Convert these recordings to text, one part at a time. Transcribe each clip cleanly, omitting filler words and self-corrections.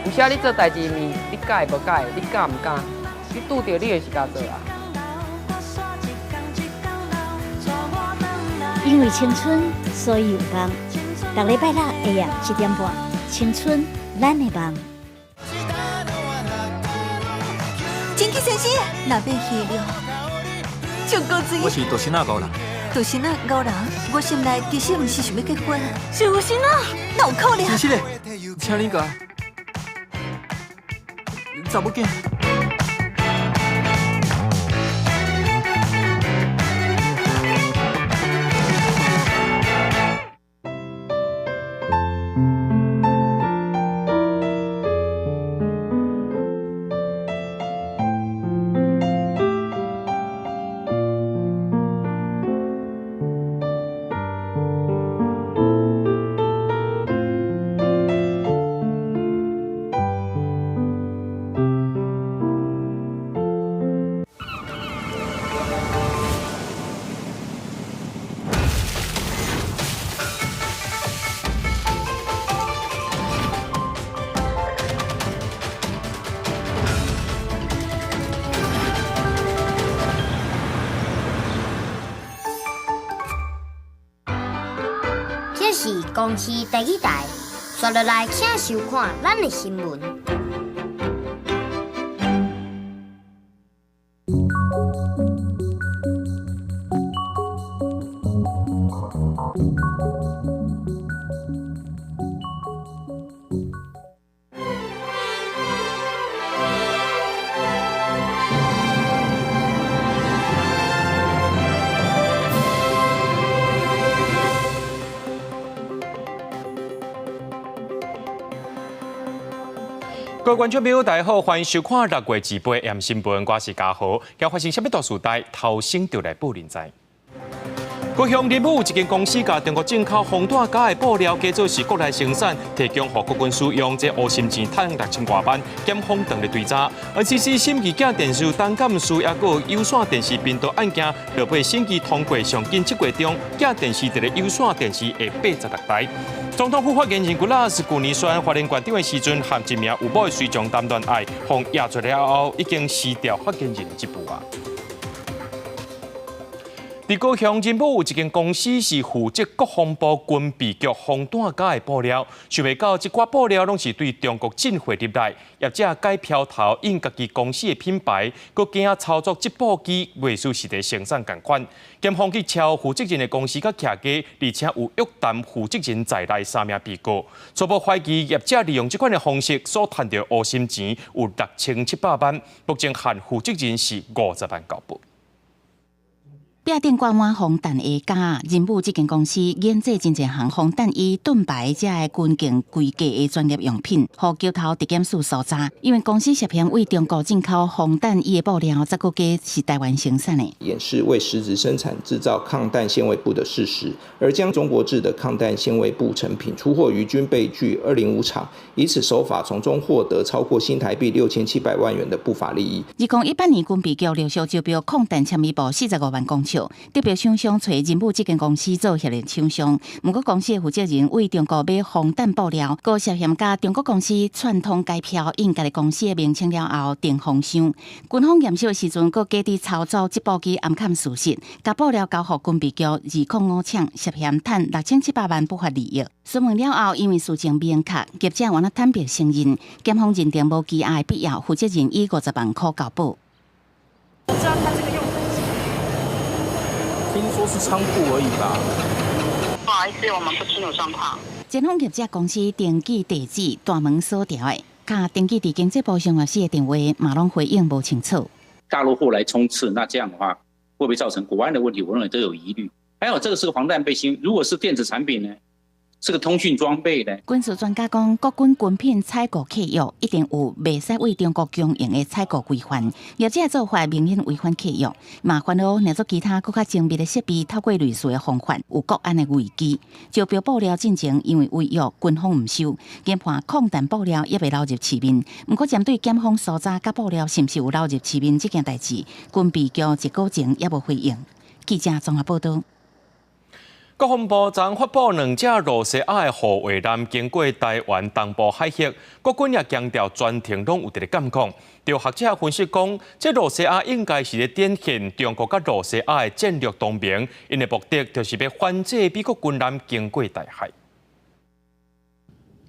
有時你做代誌，你敢會無敢會，你敢毋敢？你拄著你就是共做啊。因為青春，所以有夢。逐禮拜六下暗7點半，青春咱的夢。真吉先生，若欲戲了，足夠水。我是杜新仔高人。杜新仔高人，我心內其實毋是想欲結婚，是有心啊，哪有可能？真實嘞，請你共查某囝。這是公視第一台，紲落來請收看咱的新聞。各位觀眾朋友，大家好，歡迎收看六月二八的新聞，我是嘉豪。今發生啥物大事代？頭先就來報您知。高雄仁武有一間公司共中國進口防彈膠的布料，假做是國內生產，提供予國軍使用。這烏心錢趁6000外萬，檢方當日追查。NCC審議寄電視單監視，抑閣有線電視頻道案件，落尾審議通過，上緊7月中寄電視佇咧有線電視的86台。總統府發言人古拉是舊年選花蓮縣長的時陣，和一名有某的隨從談戀愛，予驗出了後，已經辭掉發言人職務啊。佇高雄仁武有一間公司是負責國防部軍備局防彈膠的布料，想袂到這寡布料攏是對中國進貨入來，業者改標頭印家己公司的品牌，閣驚操作織布機袂輸實際生產仝款。檢方去抄負責任的公司佮徛家，而且有約談負責任在內三名被告，初步懷疑業者利用這款的方式所賺著烏心錢有6700萬，目前嫌負責任是50萬交保。壁頂掛滿防彈的膠，仁武這間公司研製真濟項防彈衣、盾牌這个軍警規格的專業用品，予橋頭特檢署搜查。因為公司涉嫌為中國進口防彈衣的布料，則閣假是台灣生產的。掩飾為實質生產製造抗彈纖維布的事實，而將中國製的抗彈纖維布成品出貨於軍備具205廠，以此手法從中獲得超過新台幣6700萬元的不法利益。2018年軍備局陸續招標抗彈纖維布45萬公尺。特別廠商揣仁武這間公司做協力廠商，毋過公司的負責人為中國買防彈布料，閣涉嫌佮中國公司串通改標印家己公司的名稱了後，訂封箱。軍方驗收的時陣，閣假佇操作織布機掩蓋事實，共布料交予軍備局205廠，涉嫌趁6700萬不法利益。詢問了後，因為事情明確，業者原來坦白承認，檢方認定無羈押的必要，負責人以50萬塊交保。我知道他這個用。聽說是倉庫而已吧。不好意思，我們不清楚狀況。前方業者公司登記地址大門鎖掉的，佮登記佇經濟部上學士的電話嘛攏回應無清楚。大陸貨來充斥，那這樣的話會不會造成國安的問題？我認為都有疑慮。還有這個是個防彈背心，如果是電子產品呢？是個通訊裝備呢？軍事專家講，國軍軍品採購契約一定有袂使為中國供應的採購規範，業者做法明顯違反契約，嘛煩惱若做其他閣較精密的設備，透過類似的方法有國安的危機。招標布料進前因為違約，軍方毋收，研判抗彈布料猶未流入市面。毋過針對檢方搜查佮布料是毋是有流入市面這件代誌，軍備局一個前猶無回應。記者綜合報道。國防部昨發布兩隻露西亞的護衛艦經過台灣東部海域，國軍也強調全程攏有佇咧監控。有學者分析講，這露西亞應該是咧展現中國佮露西亞的戰略同盟，𪜶的目的就是欲反制美國軍艦經過台海。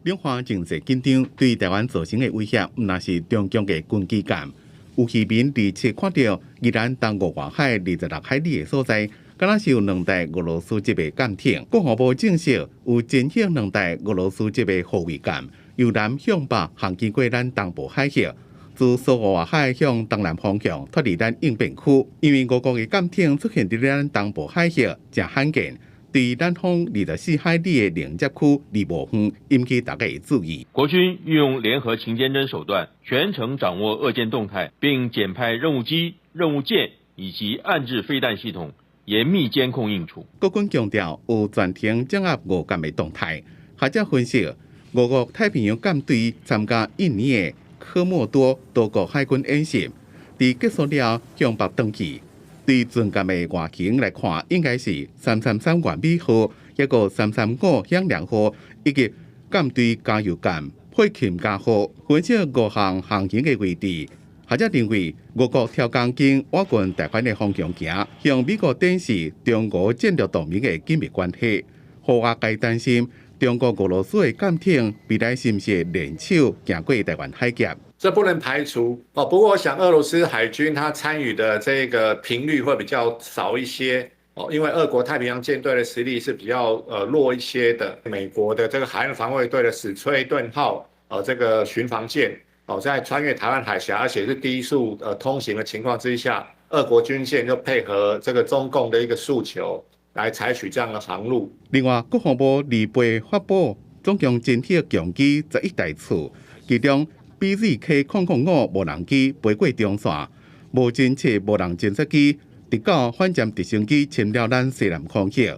兩岸情勢緊張，對台灣造成的威脅，毋但是中共的軍機艦，有漁民27看著宜蘭東部外海26海里的所在，敢若是有兩台俄羅斯籍的艦艇。國防部證實有偵測兩台俄羅斯籍的護衛艦，由南向北航經過咱東部海域，自蘇澳外海向東南方向脫離咱應變區。因為俄國的艦艇出現佇咱東部海域，誠罕見。對咱方24海里的連接區離無遠，引起大家的注意。國軍運用聯合情監偵手段，全程掌握俄艦動態，並檢派任務機、任務艦以及岸置飛彈系統，嚴密監控應處。國軍強調有全程掌握俄艦的動態。學者分析，俄國太平洋艦隊參加印尼的科莫多多國海軍演習，佇結束了向北轉去。對船艦的外形來看，應該是333完美號、抑閣335響亮號，以及艦隊加油艦佩琴加號。分析五項航行的位置，學者認為，俄國挑工經我軍台灣的方向行，向美國展示中俄戰略同盟的緊密關係，予外界擔心中國俄羅斯的艦艇未來是毋是聯手行過台灣海峽。這不能排除哦，不過我想俄羅斯海軍他參與的這個頻率會比較少一些哦，因為俄國太平洋艦隊的實力是比較弱一些的。美國的這個海岸防衛隊的史翠頓號這個巡防艦哦，在穿越台灣海峽，而且是低速通行的情況之下，俄國軍艦就配合這個中共的一個訴求，來採取這樣的航路。另外，國防部28發布總共偵測共機11台次，其中 BZK-005無人機飛過中線，無偵測無人偵察機，直到反潛直升機侵入咱西南空域，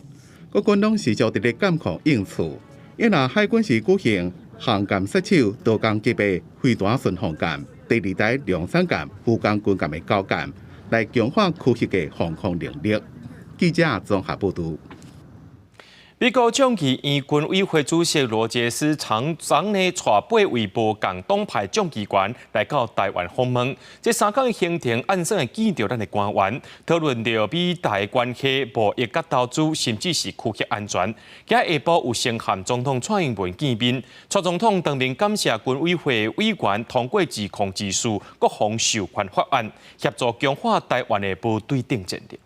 國軍攏持續佇咧監控應處。因若海軍是舉行航艦殺手多工級的飛彈巡防艦、第二代量產艦、福岡軍艦的交艦，來強化區域的防空能力。記者綜合報導。美國眾議院軍委會主席羅傑斯昨昏呢，帶八位無仝黨派眾議員來到台灣訪問。這三工的行程按算會見著咱的官員，討論著美台關係、貿易佮投資，甚至是區域安全。今下晡有先和總統蔡英文見面，蔡總統當面感謝軍委會委員通過2024國防授權法案，協助強化台灣的無對等戰力。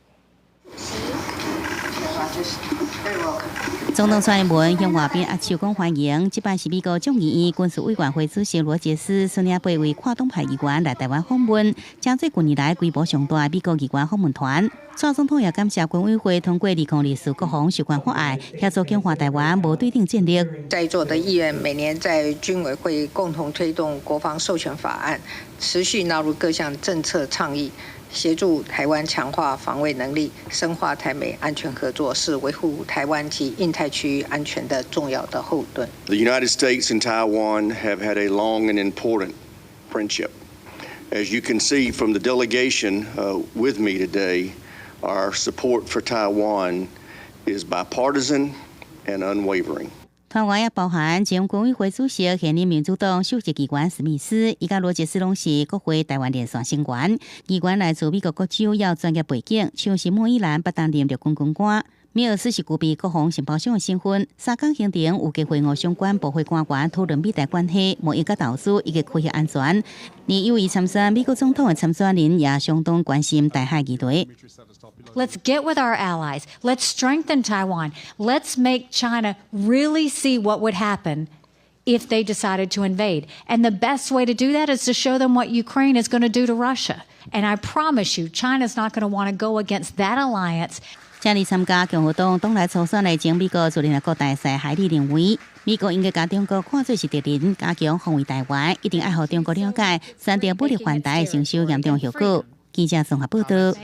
總統蔡英文向外賓握手講歡迎，這擺是美國眾議院軍事委員會主席羅傑斯率領八位跨黨派議員來台灣訪問，成做近年來規模上大的美國議員訪問團。蔡總統也感謝軍委會通過2024國防授權法案，協助強化台灣無對等戰力。在座的議員每年在軍委會共同推動國防授權法案，持續納入各項政策倡議。協助台灣強化防衛能力，深化台美安全合作，是維護台灣及印太區域安全的重要的後盾。 The United States and Taiwan have had a long and important friendship. As you can see from the delegation with me today, our support for Taiwan is bipartisan and unwavering. 團員也包含前軍委會主席、現任民主黨首席議員史密斯，伊佮羅傑斯攏是國會台灣連線成員。議員來自美國各州，有專業背景，像是莫伊蘭捌擔任陸軍軍官，米爾斯是具備國防情報長的身份。三工行程有機會與相關部會官員討論美台關係、貿易佮投資以及區域安全。而有意參選美國總統的參選人也相當關心台海議題。 Let's get with our allies. Let's strengthen Taiwan. Let's make China really see what would happen if they decided to invade. And the best way to do that is to show them what Ukraine is going to do to Russia. And I promise you, China's not going to want to go against that alliance. 這裡參加共和黨黨內初選的前美國駐聯合國大使海利認為，美國應該共中國看做是敵人，加強防衛台灣，一定愛予中國了解，選擇武力犯台會承受嚴重後果。記者綜合報導。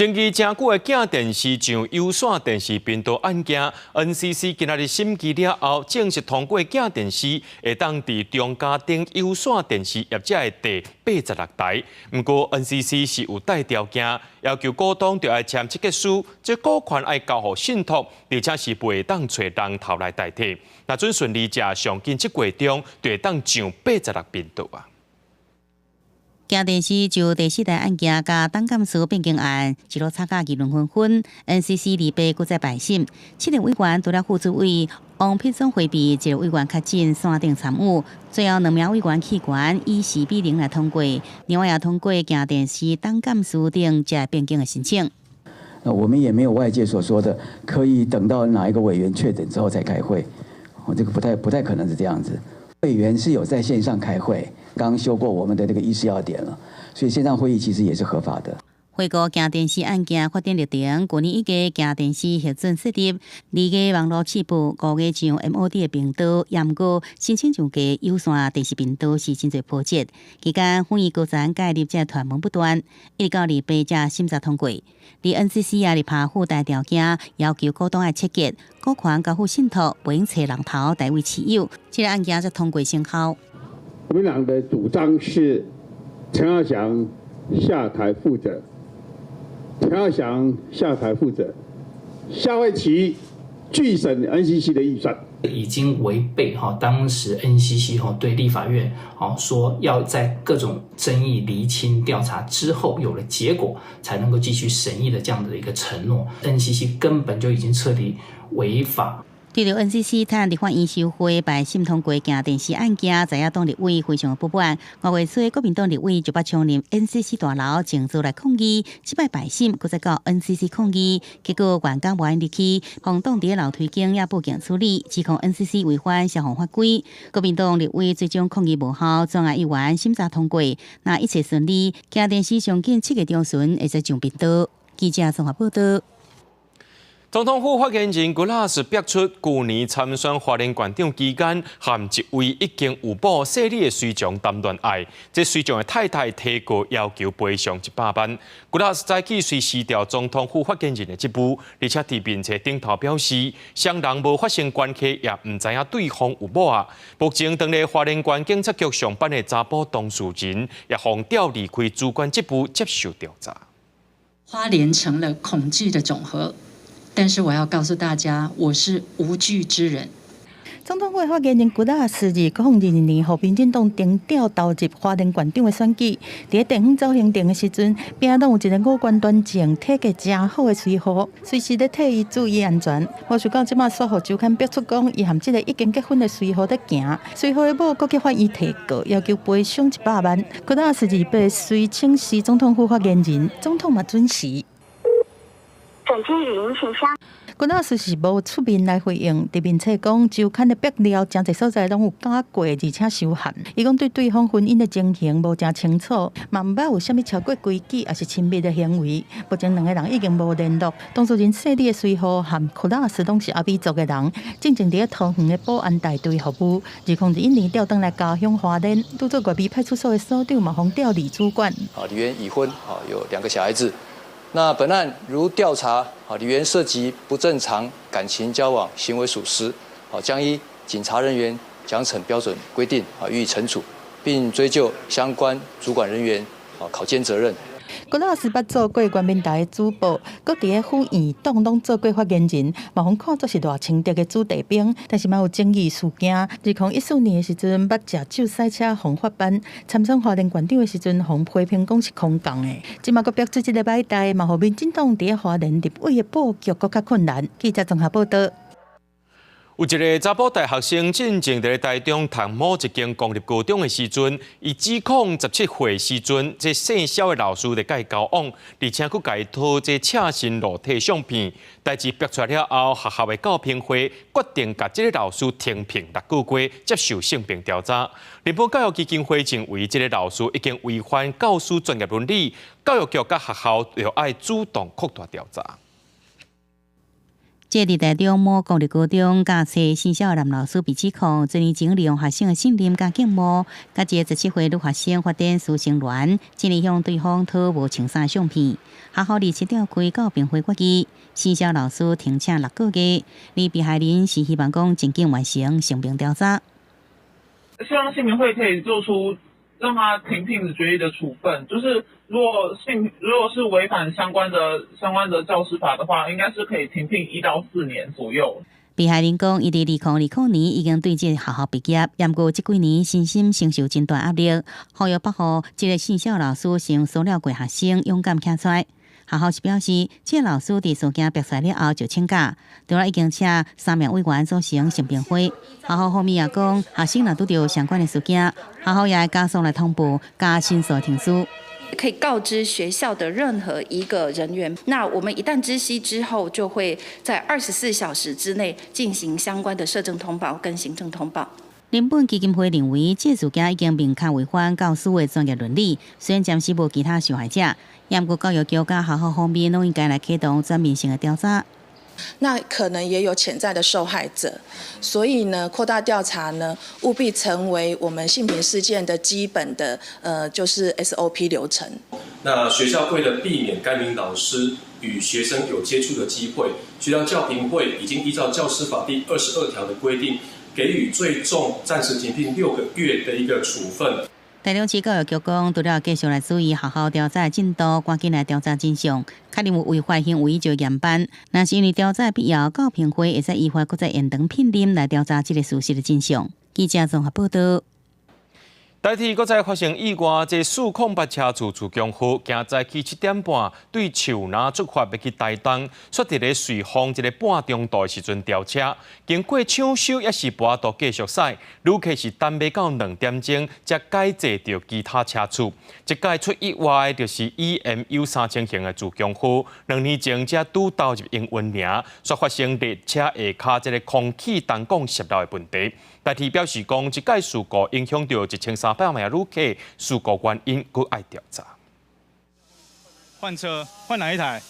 爭議誠久的鏡電視上有線電視頻道案件，NCC 今仔日審議了後，正式通過鏡電視會當佇中加等有線電視業者的第86台。毋過 NCC 是有帶條件，要求股東著愛簽切結書，這股權愛交予信託，而且是袂當揣人頭來代替。若準順利者，上緊7月中就會當上八十六頻道啊。鏡電視就第四台案件佮董監事變更案，一路吵甲議論紛紛。NCC 28閣再敗審，七个委員除了副主委王必忠迴避，一个委員確診山頂參與，最後兩名委員棄權，以4比0來通過。另外也通過鏡電視董監事等這變更的申請。那我們也沒有外界所說的，可以等到哪一個委員確診之後再開會，哦，這個不太可能是這樣子。委員是有在線上開會，剛修過我們的這個議事要點了，所以線上會議其實也是合法的。回顧鏡電視案件發展歷程，去年1月鏡電視核准設立，2月網路試播，5月上 MOD 的頻道，毋過申請上架有線電視頻道是真濟波折。期間，府院高層佮業者傳聞不斷，一直到28才審查通過。而 NCC 也立下附帶條件，要求股東愛切結，股權交付信託，袂用揣人頭代為持有，這個案件才通過生效。國民黨的主張是陳耀祥下台負責，陳耀祥下台負責，下會期拒審 NCC 的預算，已經違背哈當時 NCC 哈對立法院哦說要在各種爭議釐清調查之後有了結果，才能夠繼續審議的這樣的一個承諾，NCC 根本就已經徹底違法。對著 NCC 趁立法院休會敗審通過鏡電視案件，在野黨立委非常不滿。5月初，國民黨立委就捌衝入 NCC 大樓，靜坐來抗議，這擺敗審，閣再到 NCC 抗議，結果員工無愛入去，予擋佇樓梯間也報警處理，指控 NCC 違反消防法規。國民黨立委最終抗議無效，專案議員審查通過，若一切順利，鏡電視上緊7月中旬會使上頻道。記者綜合報道。總統府發言人古拉斯表出，舊年參選花蓮縣長期間，和一位已經有某細膩的隨從談戀愛，這隨從的太太提告要求賠償100萬。古拉斯早起隨辭掉總統府發言人的職務，而且佇面冊頂頭表示，雙人無發生關係，也毋知影對方有某啊。目前，當咧花蓮縣警察局上班的查埔當事人，也予調離開主管職務接受調查。花蓮成了恐懼的總和。但是我要告訴大家，我是無懼之人。總統府發言人古拉斯2022年，予民進黨徵調投入花蓮縣長的選舉，佇咧地方走行程的時陣，邊仔攏有一个五官端正、體格誠好的隨扈，隨時咧替伊注意安全。無想到這馬煞予週刊爆出講，伊和這个已經結婚的隨扈咧行，隨扈的某閣去法院提告，要求賠償100萬。古拉斯28隨請辭總統府發言人，總統嘛准時。轉接語音信箱。古拉斯是無出面來回應，佇面冊講週刊的爆料，誠濟所在攏有假過，而且傷譀。伊講對對方婚姻的情形無誠清楚，嘛毋捌有啥物超過規矩，抑是親密的行為。目前兩个人已經無聯絡。當事人細膩的隨扈和古拉斯攏是阿美族的人，進前佇咧桃園的保安大隊服務。2021年調轉來家鄉花蓮，拄做月尾派出所的所長嘛，予調離主管。啊，李元已婚，啊，有兩個小孩子。那本案如調查，啊，李元涉及不正常感情交往行為屬實，啊，將依警察人員獎懲標準規定，啊，予以懲處，並追究相關主管人員，啊，考監責任。古拉斯捌做過原民台的主播，閣佇咧府院黨攏做過發言人，嘛予看做是賴清德的子弟兵，但是嘛有爭議事件。2014年的時陣，捌食酒駛車予罰班，參選花蓮縣長的時陣，予批評講是空降的。這馬閣爆出這个歹代，嘛予民進黨佇咧花蓮立委的布局閣較困難。記者綜合報道。有一个查埔大學生進前佇咧台中讀某一間公立高中的時陣，伊指控17歲時陣，這姓蕭的老師咧佮伊交往，而且閣共伊討這赤身露體相片。代誌爆出來了後，學校的教評會決定共這个老師停聘6個月，接受性平調查。日本教育基金會認為，這个老師已經違反教師專業倫理，教育局佮學校著愛主動擴大調查。這佇台中某公立高中教冊新校男老師被指控，幾年前利用學生的信任佮敬慕，佮一個17歲女學生發展師生戀，進而向對方討無穿衫相片。學校二七召開教評會決議，新校老師停請6個月，而被害人是希望講盡緊完成性平調查。希望性平會可以做出讓他停聘決議的處分，就是如果是違反相關的教師法的話，應該是可以停聘1到4年左右。被害人講，伊佇2020年已經對這個學校畢業，毋過這幾年身心承受真大壓力，呼籲保護這个性小老師曾騷擾過學生，勇敢站出來。學校是表示，這個老師佇事件爆出來了後就請假，除了已經請三名委員組成性平會。學校方面也講，學生若拄著相關的事件，學校也會加速來通報佮申訴程序。可以告知學校的任何一個人員。那我們一旦知悉之後，就會在24小時之內進行相關的社政通報跟行政通報。人本基金會認為，這事件已經明確違反教師的專業倫理，雖然暫時無其他受害者，毋過教育局佮學校方面攏應該來啟動全面性的調查。那可能也有潛在的受害者，所以呢，擴大調查呢，務必成為我們性平事件的基本的，就是 SOP 流程。那學校為了避免該名老師與學生有接觸的機會，學校教評會已經依照教師法第22條的規定，給予最重暫時停聘6個月的一個處分。台中市教育局講，除了繼續來注意學校調查的進度，趕緊來調查真相，確認有違法行為就嚴辦。若是因為調查必要，教評會會使依法閣再延長聘任來調查這个事實的真相。記者綜合報道。台鐵閣再發生意外，這408車次自強號，今早起7點半對樹林出發，欲去台東，煞佇咧瑞芳一个半中途的時陣掉車，經過搶修也是無法度繼續駛，旅客是等欲到2點鐘才改坐著其他車次。這擺出意外的就是 EMU 3000型的自強號，2年前才拄投入營運爾，煞發生列車下跤這个空氣燈管洩漏的問題。台鐵表示講，這擺事故影響著1300名旅客，事故原因閣愛調查。換車，換哪一台？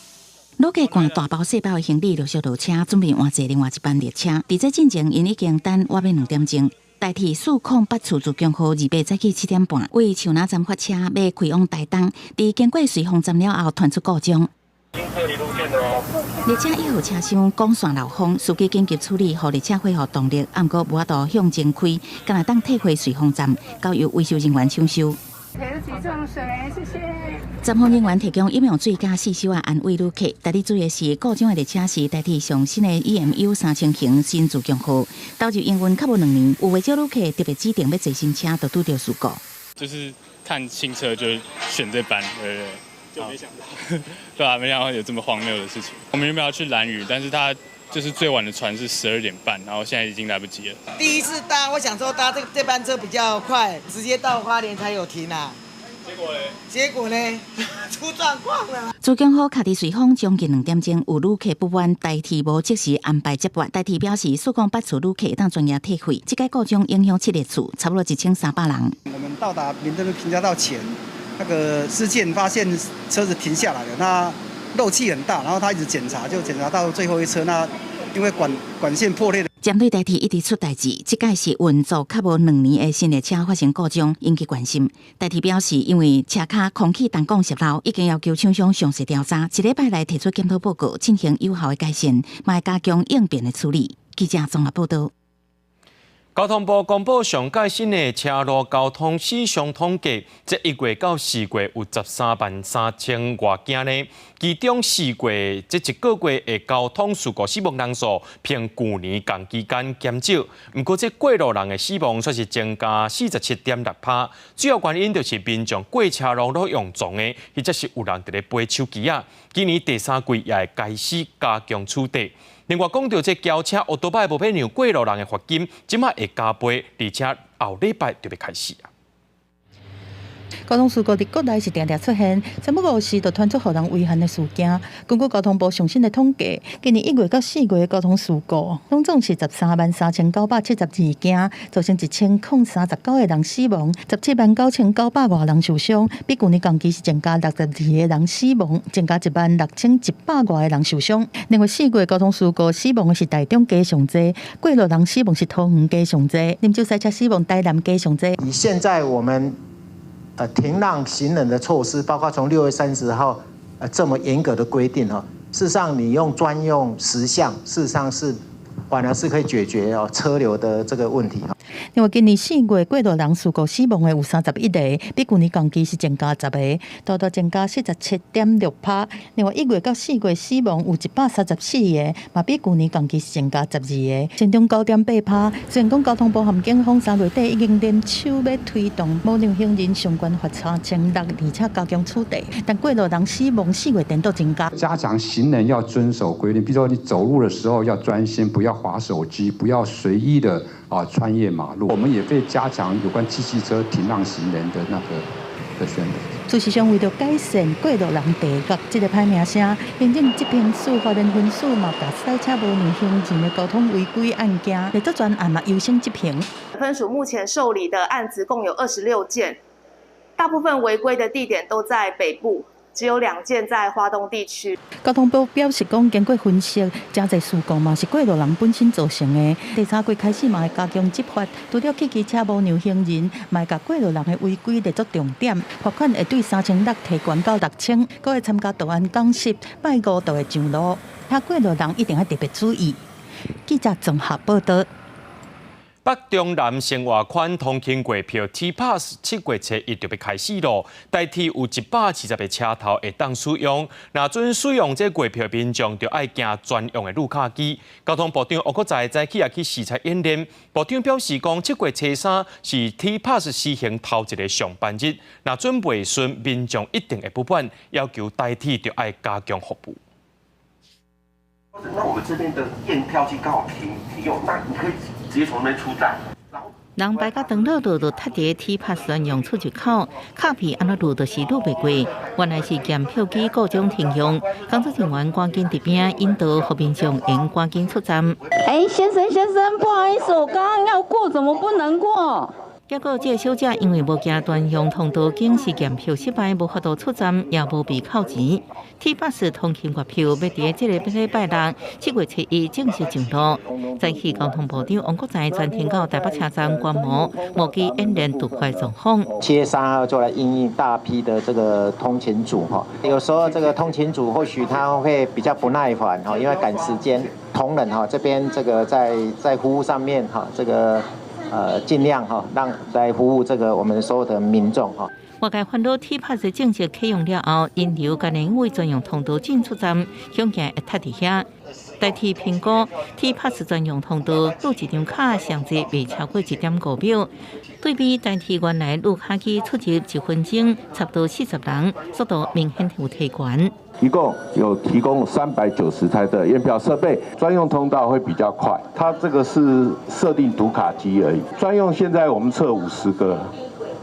旅客攜大包細包的行李陸續落車，準備換坐另外一班列車。佇這進前，𪜶已經等倚欲2點鐘。台鐵408次自強號28早起7點半，為樹林站發車，欲開往台東。佇經過瑞芳站了後，傳出故障。列車1號車廂管線漏風，司機緊急處理，予列車恢復動力，毋過無法度向前開，干焦當退回瑞芳站，交由維修人員搶修。提水，謝謝。站方人員提供飲用水佮四手仔安慰旅客。值得注意的是，故障的列車是台鐵上新的 EMU 3000型新自強號，投入營運較無2年，有袂少旅客特別指定欲坐新車，就拄著事故。就是看新車就選這班，對不對？就沒想到，對啊，沒想到有這麼荒謬的事情。我們原本要去蘭嶼，但是他就是最晚的船是12點半，然後現在已經來不及了。第一次搭，我想說搭這班車比較快，直接到花蓮才有停啊。結果呢？結果呢？出狀況了。自強號卡佇瑞芳將近2點鐘，有旅客不滿台鐵無即時安排接駁。台鐵表示，408次旅客會當全額退費。這個故障影響7列次，差不多1300人。我們到達民政路平交道前，那個司機發現車子停下來了，那漏氣很大，然後他一直檢查，就檢查到最後一車，那因為管線破裂。針對台鐵一直出代誌，這擺是運作較無2年的新列車發生故障，引起關心。台鐵表示，因為車跤空氣燈管洩漏，已經要求廠商詳細調查，一禮拜內提出檢討報告，進行有效的改善，嘛會加強應變的處理。記者綜合報道。交通部公布上蓋新的車路交通死傷統計，這1月到4月有13萬3千外件呢。其中4月這一個月的交通事故死亡人數，比舊年仝期間減少。毋過這過路人的死亡卻是增加47.6%。主要原因就是民眾過車路攏用撞的，或者是有人佇咧揹手機仔。今年第三季也會開始加強取締。另外講著這轎車、歐多擺無欲讓過路人的罰金，這馬會加倍，而且後禮拜就欲開始啊。交通事故佇國內是定定出現，三不五時就傳出予人遺憾的事件。根據交通部上新的統計，今年1月到4月的交通事故，總總是133,972件，造成1039個人死亡，179,900外人受傷，比舊年同期是增加62個人死亡，增加16,100外個人受傷。另外四月交通事故死亡的是台中加上濟，過路人死亡是桃園加上濟，啉酒駛車死亡台南加上濟。以現在我們停讓行人的措施，包括從6月30號這麼嚴格的規定哈，事實上你用專用時相，事實上是反而是可以解決哦車流的這個問題。另外，今年四月過路人事故死亡的有31個，比舊年同期是增加10個，多到增加47.6%。另外，1月到4月死亡有134個，嘛比舊年同期是增加12個，成長9.8%。雖然講交通部和警方3月底已經聯手欲推動無讓行人上懸罰3600，而且加強處罰，但過路人死亡四月顛倒增加。加強行人要遵守規定，比如說你走路的時候要專心，不要滑手機，不要隨意的啊穿越馬路。我們也會加強有關汽機車停讓行人的那個的宣傳。事實上，為著改善過路人地獄這個歹名聲，行政執行署花蓮分署嘛，共駛車無讓行人的交通違規案件，列做專案嘛優先執行。分署目前受理的案子共有26件，大部分違規的地點都在北部。只有2件在花東地區。交通部表示講，經過分析，誠濟事故嘛是過路人本身造成的。第三季開始嘛會加強執法，除了汽機車無讓行人，嘛會共過路人的違規列作重點，罰款會對3600提懸到6000，閣會參加道安講習，拜五就會上路。遐過路人一定要特別注意。記者綜合報道。北中南生活圈通勤月票 T Pass 7月初一就欲開始囉，台鐵有120個車頭會當使用。若準使用這月票民眾就愛行專用的魯卡機。交通部長王國材早起也去視察演練，部長表示講，7月初三是 T Pass 施行頭一个上班日，若準袂順，民眾一定會不滿，要求台鐵就愛加強服務。那我們這邊的驗票機剛好停停用，那你可以直接從那邊出站。人排甲長囉囉就塞佇 T Pass 專用出入口，卡片按怎擼就是擼袂過。原來是驗票機故障停用，工作人員趕緊佇邊引導，予民眾會趕緊出站。哎，先生先生，不好意思，我剛剛要過，怎麼不能過？結果，這個小姐因為無行專用通道，警示驗票失敗，無法度出站，也無被扣錢。T Pass 通勤月票欲佇這个禮拜六7月初一正式上路。早起交通部長王國材專程到台北車站觀摩，模擬演練突發狀況。7月3號就來因應大批的這個通勤族哈，有時候這個通勤族或許他會比較不耐煩哈，因為趕時間，同仁哈這邊這個在服務上面哈這個。盡量哈，讓來服務這個我們所有的民眾哈。外界煩惱 T Pass 正式啟用了後，人流敢會為專用通道進出站，恐驚會塞佇遐。台鐵評估 T Pass 專用通道擼一張卡，上濟袂超過1.5秒。對比台鐵原來魯卡機出入1分鐘差不多40人，速度明顯有提懸。一共有提供390台的驗票設備，專用通道會比較快。它這個是設定讀卡機而已，專用現在我們測五十個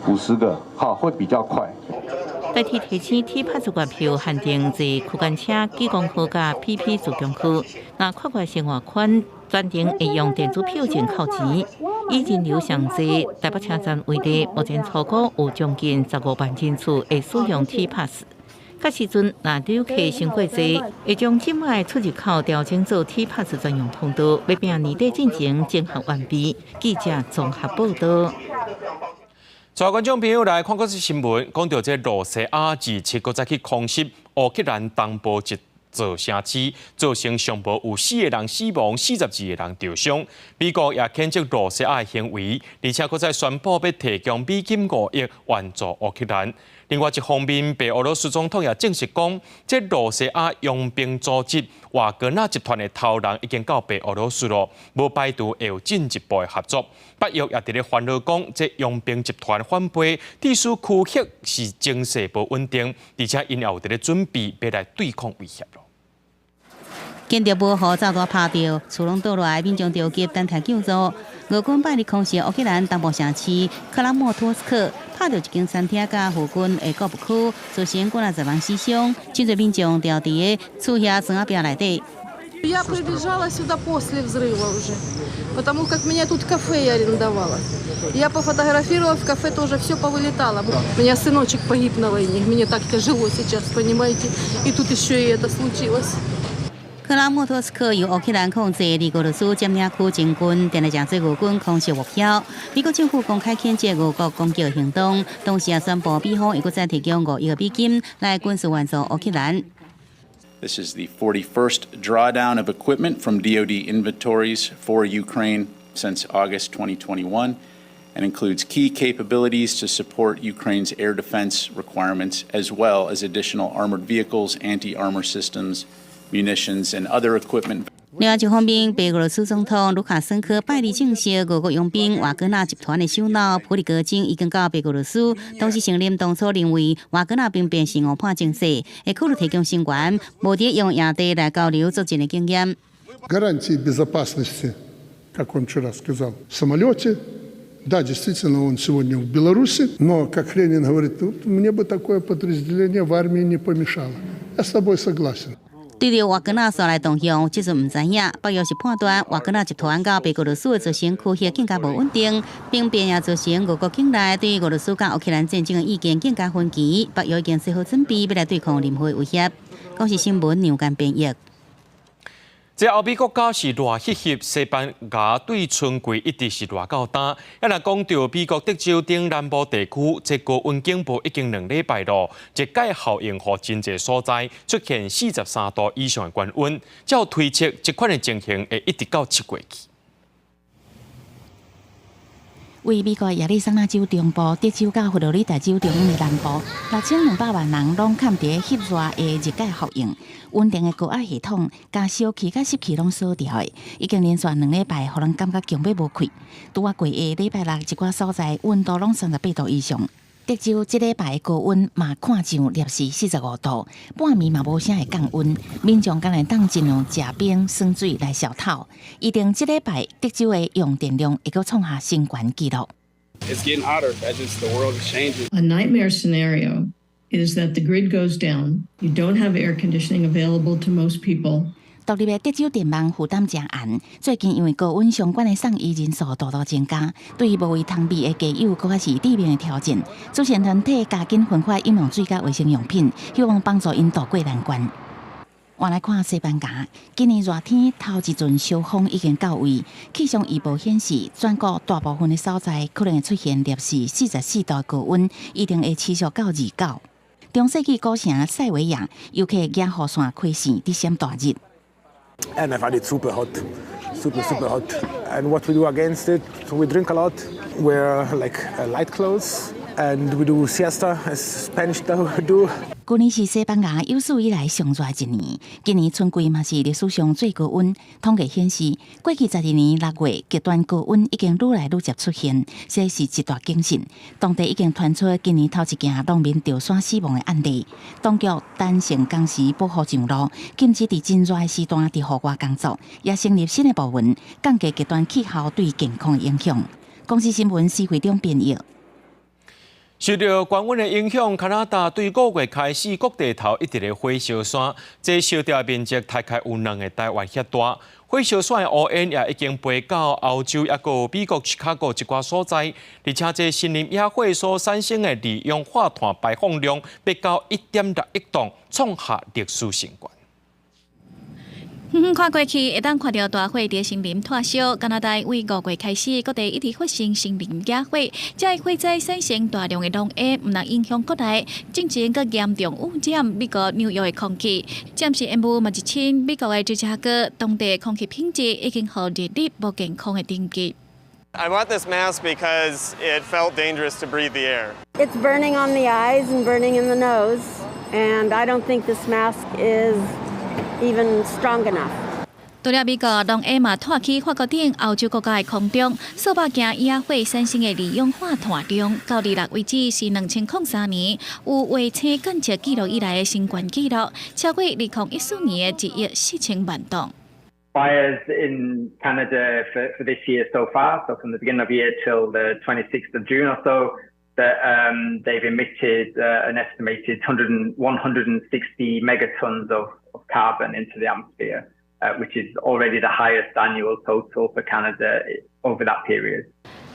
，50個，好，會比較快。台鐵提醒 T Pass 月票限定坐區間車、機公號佮 PP 自強號，若跨越生活圈專程會用電子票證扣錢。以人流上濟台北車站為例，目前初估有將近15萬人次會使用 T Pass。彼時陣，若旅客傷過濟，會將這擺出入口調整做 T Pass 專用通道，欲拼年底進前整合完畢。記者綜合報道。帶觀眾朋友來看國際新聞，講到這露西亞27閣再去空襲烏克蘭東部一座城市，造成上無有四個人死亡，42個人受傷。美國也譴責露西亞的行為，而且閣再宣布欲提供美金5億援助烏克蘭。另外一方面，白俄羅斯總統也證實講，這露西亞傭兵組織瓦格納集團的頭人已經到白俄羅斯囉，無排除會有進一步的合作。北約也佇咧煩惱講，這傭兵集團反背，致使區域是情勢無穩定，而且𪜶也有佇咧準備欲來對抗威脅囉。建築物予炸彈拍著，厝攏倒落來，民眾著急等待救助。俄軍拜二空襲烏克蘭東部城市克拉莫托斯克，拍著一間餐廳佮附近的購物區，造成幾若十人死傷，真濟民眾牢佇个厝遐床仔壁內底。 Я прибежала сюда после взрыва уже, потому как меня тут кафе я арендовала. Я пофотографировала, в кафе тоже все повылетало. У меня сыночек погиб на войне, мне так тяжело сейчас, понимаете, и тут еще и это случилось. 克拉莫托斯克由烏克蘭控制，離俄羅斯佔領區真近，定來誠濟俄軍空襲目標。美國政府公開譴責俄國攻擊行動，同時也宣布美方會閣再提供5億美金來軍事援助烏克蘭。 This is the 41st drawdown of equipment from DoD inventories for Ukraine since August 2021 and includes key capabilities to support Ukraine's air defense requirements, as well as additional armored vehicles, anti-armor systems, munitions, and other equipment. 另外一方面，白俄羅斯總統盧卡申科拜二證實，俄國傭兵瓦格納集團的首腦普里戈金已經到白俄羅斯，同時承認當初認為瓦格納兵變是誤判情勢，會考慮提供聲援，無得用營地來交流作戰的經驗。 Гарантии безопасности, как он вчера сказал, в самолете. Да, действительно, он сегодня в Беларуси, но, как Ленин говорит, мне бы такое подразделение в армии не помешало. Я с тобой согласен. 對著瓦格納紲來動向，這陣毋知影。北約是判斷瓦格納集團佮白俄羅斯的造成區域更加無穩定，兵變也造成俄國境內對俄羅斯佮烏克蘭戰爭的意見更加分歧。北約已經做好準備，欲來對抗任何威脅。公視新聞梁間編譯。這歐美國家是熱翕翕，西班牙對春季一直是熱到焦。啊，若講著美國德州頂南部地區，這高溫警報已經2禮拜咯，熱帶效應予真濟所在出現43度以上的高溫，照推測，這款的情形會一直到7月去。位美國亞利桑那州中部、德州佮佛羅里達州中央的南部，6200萬人攏崁佇翕熱的熱帶效應，穩定的高壓系統，共燒氣佮濕氣攏鎖牢的，已經連續2禮拜，予人感覺強欲無氣。拄仔過下禮拜六，一寡所在溫度攏38度以上。德州這禮拜高溫嘛看上攝氏45度，半暝嘛無啥會降溫，民眾敢會當盡量食冰耍水來消透。預定這禮拜德州的用電量會閣創下新懸紀錄。 It's getting hotter. That's just the world is changing. A nightmare scenario is that the grid goes down. You don't have air conditioning available to most people. 獨立的德州電網負擔誠重，最近因為高溫相關的送醫人數大大增加，對於無位通備的家有，閣較是致命的挑戰。慈善團體加緊分發飲用水佮衛生用品，希望幫助𪜶渡過難關。換來看西班牙，今年熱天頭一陣燒風已經到位，氣象預報顯示，全國大部分的所在可能會出現攝氏44度高溫，一定會持續到29。中世紀古城塞維亞，遊客野雨傘開線佇閃大日。 And I find it super hot, super, super hot. And what we do against it, we drink a lot, wear like light clothes, and we do siesta as Spanish do. 舊年是西班牙有史以來上熱一年，今年春季嘛是歷史上最高溫。統計顯示，過去12年6月極端高溫已經愈來愈捷出現，這是一大警訊。當地已經傳出今年頭一件農民著山死亡的案例。當局彈性工時保護上路，禁止佇真熱的時段佇戶外工作，也成立新的部門，降低極端氣候對健康的影響。公視新聞施會長編譯。受著高溫的影響，加拿大對5月開始，各地頭一直咧火燒山，這燒著面積大概有兩个台灣遐大。火燒山的烏煙也已經飛到歐洲，抑閣美國芝加哥一寡所在，而且這森林野火所產生的二氧化碳排放量，欲到1.6億噸，創下歷史新高。遠遠看過去，會當看著大火佇森林湠燒。加拿大為5月開始，各地一直發生森林野火，這火災產生大量的濃煙，毋但影響國內，進前閣嚴重污染美國紐約的空氣。暫時煙霧嘛入侵美國的芝加哥，當地空氣品質已經予列入無健康的等級。 I bought this mask because it felt dangerous to breathe the air. It's burning on the eyes and burning in the nose, and I don't think this mask is even strong enough. 除了美國，濃煙嘛湠去法國等歐洲國家的空中，數百件野火產生的二氧化碳量，到26為止是2003年有衛星監測記錄以來的新懸紀錄，超過2014年的1億4000萬噸。Fires in Canada for this year so far, so from the beginning of the year till the 26th of June or so, that they've emitted an estimated 160 megatons of carbon into the atmosphere, which is already the highest annual total for Canada over that period.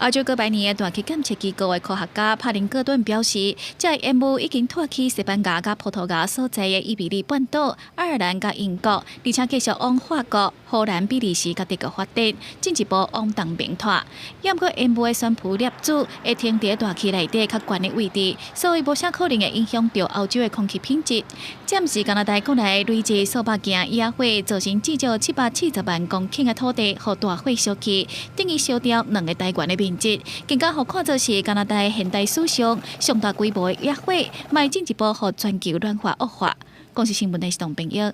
歐洲過百年的大氣監測機構的科學家帕林戈頓表示，這个煙霧已經拖去西班牙佮葡萄牙所在的伊比利半島、愛爾蘭佮英國，而且繼續往法國、荷蘭、比利時佮德國發展，進一步往東邊拖。毋過煙霧的懸浮粒子會停佇大氣內底較懸的位置，所以無啥可能會影響著歐洲的空氣品質。暫時加拿大國內累計數百件野火，造成至少740萬公頃的土地予大火燒去，等於燒掉兩个台灣的面積，更加予看做是加拿大現代史上上大規模的野火，嘛進一步予全球暖化惡化。公視新聞的是董朋友。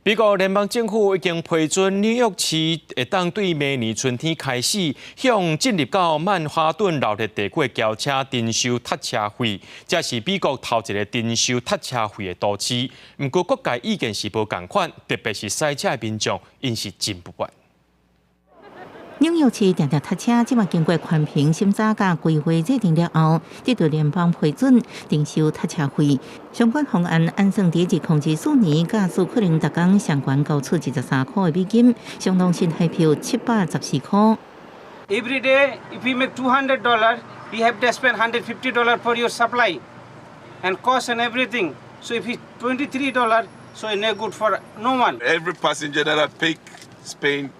美國聯邦政府已經批准紐約市會當對明年春天開始，向進入到曼哈頓鬧熱地區的轎車徵收塞車費，這是美國頭一个徵收塞車費的都市。毋過各界意見是無仝款，特別是駛車的民眾，𪜶是真不滿。紐約市定定塞車，這馬經過環評審查佮規劃制定了後，得到聯邦批准徵收塞車費。相關方案按算佇2024年，駕駛可能逐工上懸高出23塊的美金，相當新台票714塊。 Every day, if we make $200, we have to spend $150 for your supply and cost and everything. So if it's $23, so it's no good for no one. Every passenger that I pick is paying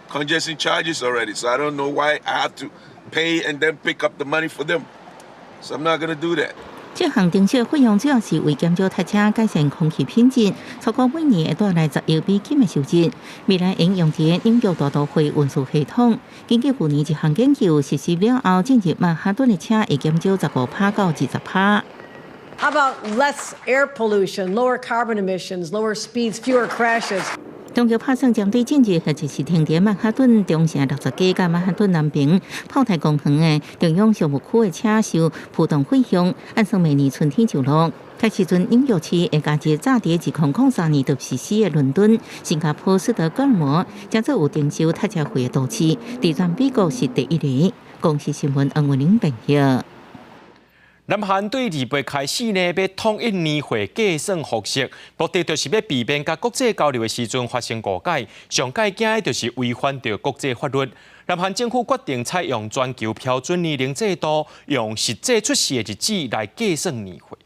congestion charges already, so I don't know why I have to pay and then pick up the money for them. So I'm not gonna do that. 這項徵收費用主要是為減少塞車、改善空氣品質，超過每年會帶來10億美金的收入。未來應用佇紐約大都會運輸系統。根據去年一項研究實施了後，進入曼哈頓的車會減少15趴到20趴。 How about less air pollution, lower carbon emissions, lower speeds, fewer crashes? 當局拍算針對進入或者是停佇曼哈頓中城60街佮曼哈頓南爿炮台公園的中央商務區的車收浮動費用，按算明年春天就落。彼時陣紐約市會加入早佇2003年就實施的倫敦、新加坡、斯德哥爾摩，成做有徵收塞車費的都市，佇全美國是第一个。公視新聞黃文玲編譯。南韓對2月開始呢，欲統一年歲計算方式，目的就是欲避免佮國際交流的時陣發生誤解。上蓋驚的就是違反著國際法律。南韓政府決定採用全球標準年齡制度，用實際出世的日子來計算年歲。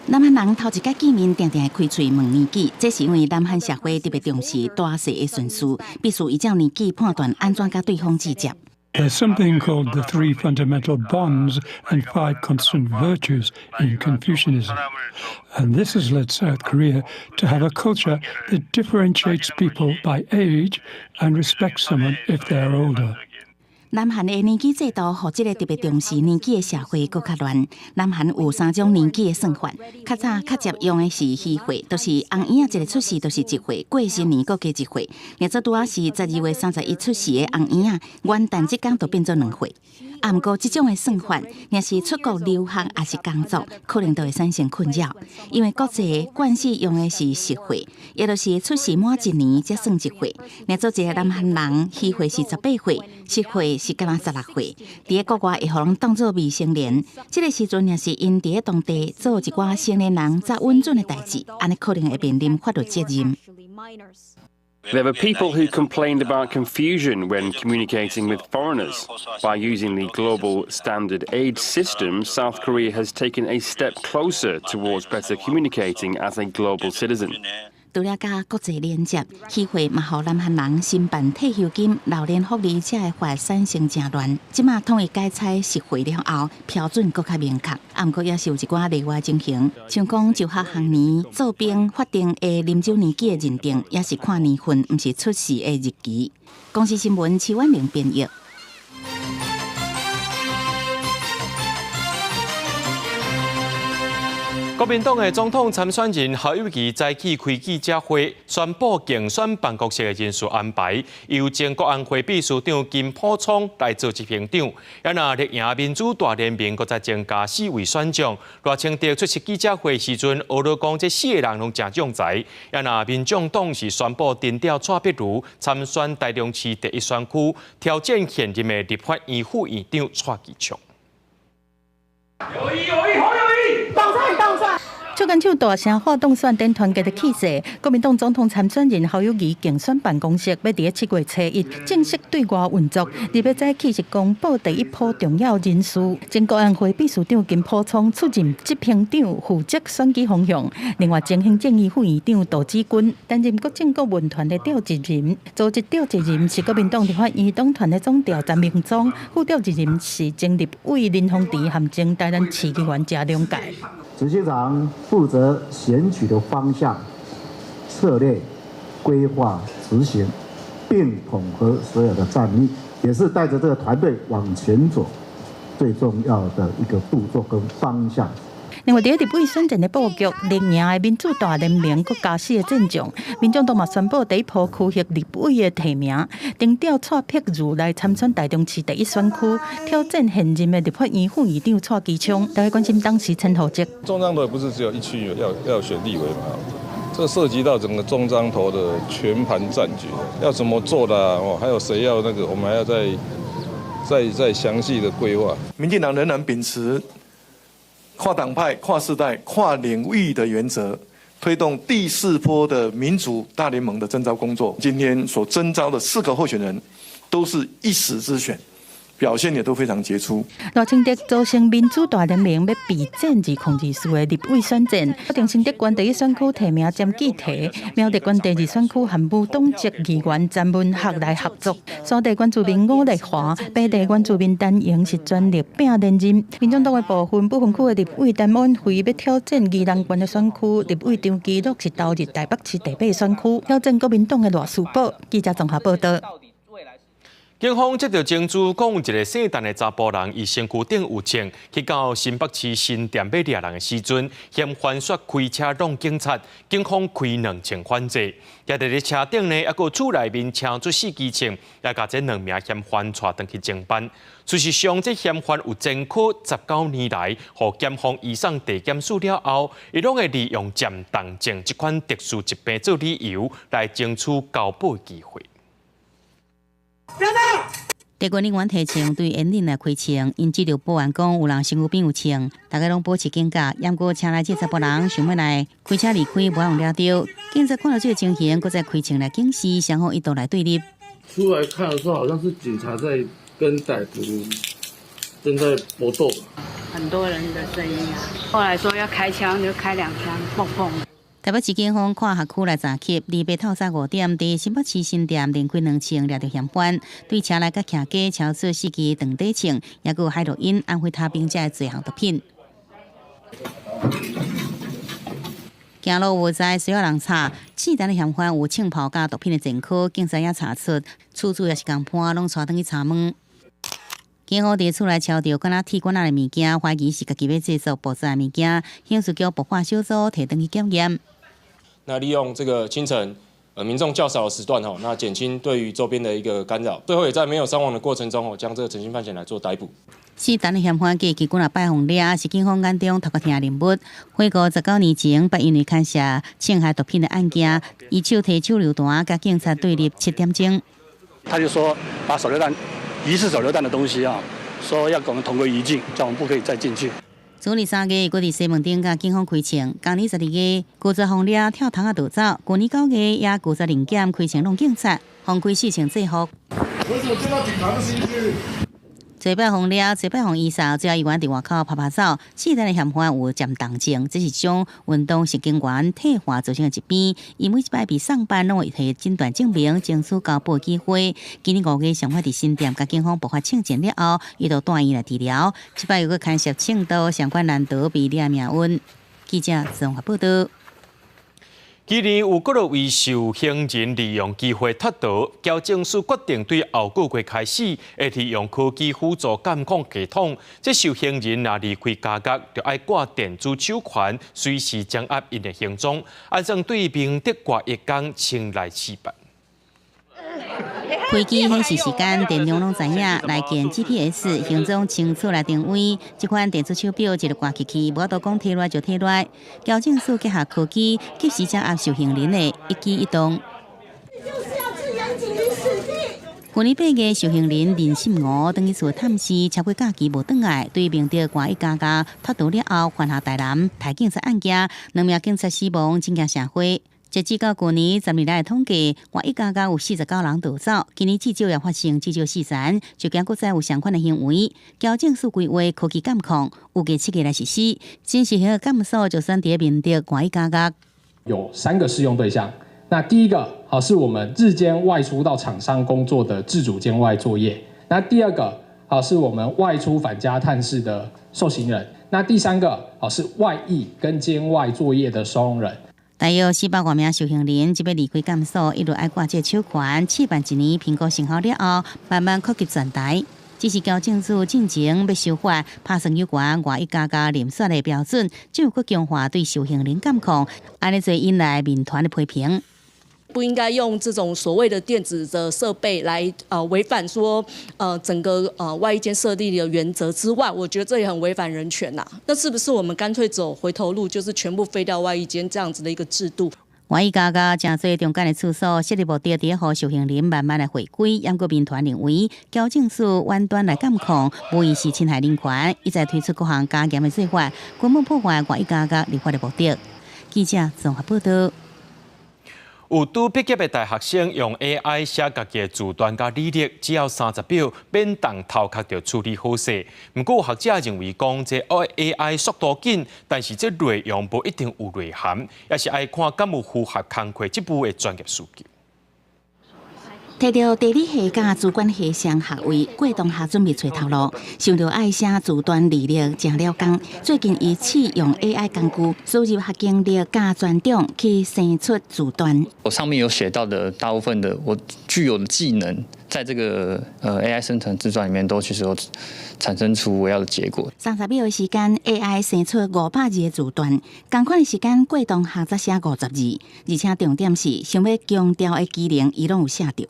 南韓人頭一擺見面，定定會開喙問年紀，這是因為南韓社會特別重視大細的順序，必須依照年紀判斷按怎佮對方接觸。 There's something called the three fundamental bonds and five constant virtues in Confucianism. And this has led South Korea to have a culture that differentiates people by age and respects someone if they're older. 南韓的年紀制度，予這个特別重視年紀的社會閣較亂。南韓有三種年紀的算法，較早較捷用的是虛歲，就是紅嬰仔一个出世就是一歲，過新年閣加一歲。若做拄仔是12月31出世的紅嬰仔，元旦這工就變做2歲。啊，毋過這種的算法，若是出國留學抑是工作，可能就會產生困擾，因為國際慣勢用的是實歲，也就是出世滿一年才算一歲。若做一个南韓人，虛歲是18歲，實歲是敢若16歲，佇咧國外會予人當做未成年。這个時陣若是𪜶佇咧當地做一寡成年人才允准的代誌，按呢可能會面臨法律責任。 There were people who complained about confusion when communicating with foreigners. By using the global standard age system, South Korea has taken a step closer towards better communicating as a global citizen. 除了佮國際連接，虛歲嘛，予南韓人申辦退休金、老年福利這个法產生誠亂。這馬統一改採實歲了後，標準閣較明確。啊，毋過也是有一寡例外情形，像講就學學年做兵法定的啉酒年紀的認定，也是看年份，毋是出世的日期。公視新聞徐婉玲編譯。國民黨的總統參選人侯友宜早起開記者會，宣布競選辦公室的人事安排，由前國安會秘書長金溥聰來做執行長。啊，若綠營民主大聯盟閣再增加四位選將。賴清德出席記者會時陣，呵咾講這四个人攏誠將才。啊，若民眾黨是宣布徵調蔡壁如參選台中市第一選區，挑戰現任的立法院副院長蔡其昌。友宜友宜侯友宜，當選當選。手牽手大聲喊當選等團結的氣勢，國民黨總統參選人侯友宜競選辦公室欲佇7月初一正式對外運作，二欲早起是公布第一波重要人事，前國安會秘書長金溥聰出任執行長，負責選舉方向。另外，前行政院副院長杜子君擔任國政顧問團的召集人，組織召集人是國民黨立法院黨團的總召陳明忠，副召集人是前立委林鳳池和前台南市議員謝龍介。執行長負責選舉的方向、策略、規劃、執行，並統合所有的戰力，也是帶着這個團隊往前走最重要的一個步驟跟方向。另外，佇立委選戰的布局，綠營的民主大聯盟閣加四个戰將，民眾黨嘛宣布第一波區域立委的提名，徵調蔡壁如來參選台中市第一選區，挑戰現任的立法院副院長蔡其昌。大家關心黨是陳浩哲。中彰投不是只有一區要選立委嘛？這涉及到整個中彰投的全盤戰局，要怎麼做的哦？還有誰要那個？我們還要再詳細的規劃。民進黨仍然秉持跨黨派、跨世代、跨領域的原則，推動第四波的民主大聯盟的徵召工作。今天所徵召的四個候選人，都是一時之選，表現也都非常傑出。賴清德組成民主大聯盟，欲備戰2024的立委選戰。決定新竹縣第一選區提名詹記提，苗栗縣第二選區和無黨籍議員詹文學來合作。山地原住民伍麗華，平地原住民陳瑩是全力拼連任。民眾黨的部分不分區的立委陳婉慧欲挑戰宜蘭縣的選區，立委張基樂是投入台北市第八選區，挑戰國民黨的賴士葆。記者綜合報道。警方接到情資，講有一个姓陳的查埔人，伊身軀頂有槍，去到新北市新店欲掠人的時陣，嫌犯煞開車挵警察，警方開2槍反制。也佇咧車頂呢，猶閣厝內面槍出四支槍，也共這兩名嫌犯帶轉去偵辦。事實上，這嫌犯有前科，19年來，予檢方移送地檢署了後，伊攏會利用漸凍症這款特殊疾病做理由，來爭取交保機會。地勤人員提槍對引領來開槍，𪜶接著報案講有人身軀邊有槍，大家攏保持警覺。毋過車內這查埔人想欲來開車離開，無予掠著。警察看到這个情形，閣再開槍來警示，雙方一度來對立。出來看的時候，好像是警察在跟歹徒正在搏鬥。很多人的聲音啊，後來說要開槍，就開兩槍，砰砰。台北市警方跨轄區來查緝，禮拜透早5點，佇新北市新店連開兩槍掠著嫌犯，對車內佮徛家超出四支長底槍，猶閣有海洛因、安非他命這濟項毒品。行路無在需要人查，姓陳的嫌犯有槍炮佮毒品的前科，警察也查出，厝主也是共伴，攏帶轉去查問。警方佇厝內抄著敢若鐵管仔的物件，懷疑是家己欲製作爆炸的物件，刑事局爆破小組提轉去檢驗。那利用這個清晨，民眾較少的時段，吼，那減輕對於周邊的一個干擾。最後也在沒有傷亡的過程中，吼，將這個陳姓犯嫌來做逮捕。姓陳的嫌犯過去幾若擺予掠，是警方眼中頭殼疼人物。回顧19年前，捌因為牽涉侵害毒品的案件，伊手提手榴彈，佮警察對立7點鐘。他就說把手榴彈，疑似手榴彈的東西啊，說要跟我們同歸於盡，叫我們不可以再進去。昨年3月，閣佇西門町共警方開槍；今年12月，拒絕予掠跳窗仔逃走；去年9月，也拒絕臨檢開槍挵警察，放開四槍制服。我怎麼見到警察的心情？濟擺予掠，濟擺予移送，最後伊願佇外口趴趴走。四人的嫌犯有漸凍症，這是一種運動神經元退化造成的疾病。伊每一擺被送辦，攏會提診斷證明，爭取交保機會。今年5月，上法佇新店共警方爆發槍戰了後，伊就帶院來治療。這擺又閣牽涉槍刀相關難逃被掠命運。記者綜合報道。今年有幾落位受刑人利用機會脫逃，矯正署決定對後個月開始會利用科技輔助監控系統。這受刑人若離開監獄，就愛掛電子手環，隨時掌握𪜶的行蹤，按怎對明德外役工前來試辦。開機顯示時間，電量攏知影，來電 GPS 行蹤清楚來定位。這款電子手錶一路掛起去，無法度講提來就提來。矯正署結合科技，及時掌握受刑人的一舉一動。去年8月，受刑人林信吾轉去厝探視，超過假期無轉來，對明德外役監獄脫逃了後，犯下台南刣警察案件，兩名警察死亡，震驚社會。截至到舊年10年來的統計，外役監獄有49人逃走，今年至少也發生至少4人，就驚閣再有相款的行為。矯正署規劃科技監控，預計7月來實施。新實行的監所就選佇明德外役監獄。有三個適用對象，那第一個好是我們日間外出到廠商工作的自主監外作業，那第二個好是我們外出返家探視的受刑人，那第三個好是外役跟監外作業的收容人。大約400外名受刑人，這欲離開監所，一路愛掛這個手環，試辦一年，評估成效了後，慢慢擴及全台。這是矯正署進前欲修法，拍算有關外役監獄遴選的標準，就閣強化對受刑人監控，按呢做引來民團的批評。不應該用這種所謂的電子的設備來違反說整個外役監設立的原則之外，我覺得這也很違反人權吶。那是不是我們乾脆走回頭路，就是全部廢掉外役監這樣子的一個制度？外役監獄誠濟中間的處所設立目的，佇予受刑人慢慢來回歸。毋過民團認為，矯正署遠端來監控，無疑是侵害人權，一再推出各項加嚴的做法，根本破壞外役監獄立法的目的。記者綜合報道。有拄畢業的大學生用 AI 寫家己的自傳佮履歷，只要30秒，免動頭殼就處理好勢。毋過有學者認為講，這 AI 速度緊，但是這內容無一定有內涵，也是愛看敢有符合工課職務的專業需求。提著地理系佮資管系雙學位，郭同學準備揣頭路，想著愛寫自傳履歷，誠了工。最近伊試用 AI 工具，輸入學經歷佮專長去生出自傳。我上面有寫到的大部分的我具有的技能，在這個AI 生成自傳裡面都其實有產生出我要的結果。30秒的時間，AI 生出500字的自傳，仝款的時間，郭同學才寫50字，而且重點是想欲強調的技能，伊攏有寫著。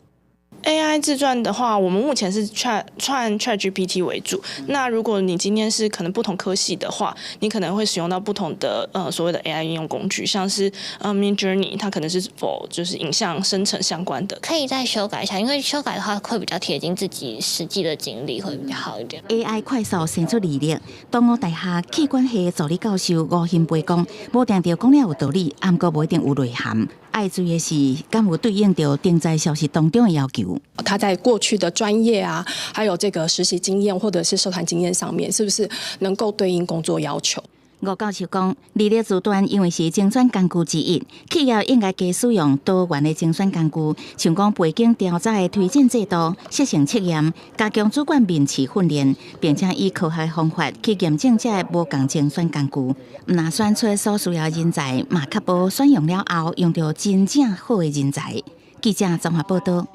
AI 自傳的話，我們目前是串 ChatGPT 為主。那如果你今天是可能不同科系的話，你可能會使用到不同的所謂的 AI 應用工具，像是Midjourney，它可能是 for 就是影像生成相關的。可以再修改一下，因為修改的話會比較貼近自己實際的經歷，會比較好一點。 AI 快速生出履歷，東吳大學企管系助理教授吳興培講，無定著講了有道理，毋過無一定有內涵。愛注意的是，敢有對應著徵才消息當中的要求。他在過去的專業啊，還有這個實習經驗或者是社團經驗上面，是不是能夠對應工作要求？吳教授講，履歷自傳因為是甄選工具之一，企業應該加使用多元的甄選工具，像講背景調查的推薦制度、適性測驗、加強主管面試訓練，並且以科學方法去驗證這个無仝甄選工具，毋但選出所需要人才，嘛確保選用了後用著真正好的人才。記者綜合報道。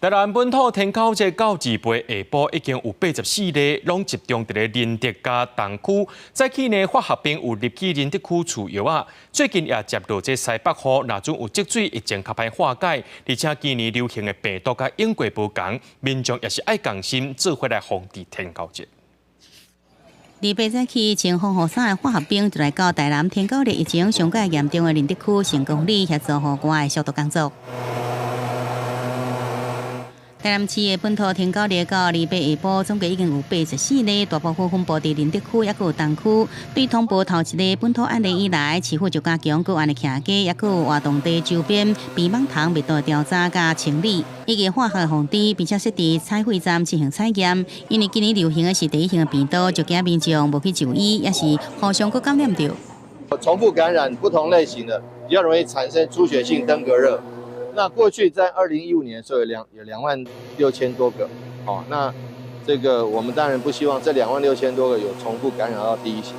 台南本土天狗節到二八下晡已經有84例，攏集中佇咧仁德佮東區。早起呢，化學兵有入去仁德區飼藥仔，最近也接著這西北雨，若準有積水，疫情較歹化解。而且今年流行的病毒佮英國無仝，民眾也是愛仝心做伙來防治天狗節。二八早起，穿防護衫的化學兵就來到台南天狗日疫情上蓋嚴重的仁德區成功里協助戶外的消毒工作。台南市的本土天狗日到二八下晡，總計已經有84例，大部分分布佇仁德區，抑閣有東區。對通報頭一個本土案例以來，市府就加強個案的徛家，抑閣有活動地周邊避蠓蟲密度調查佮清理，以及化學防治，並且設置採血站進行採驗。因為今年流行的是第一型的病毒，就驚民眾無去就醫，抑是互相閣感染著。重複感染不同類型的，比較容易產生出血性登革熱。那過去在2015年的時候有26,000多個，哦，那這個我們當然不希望這26,000多個有重複感染到第一型。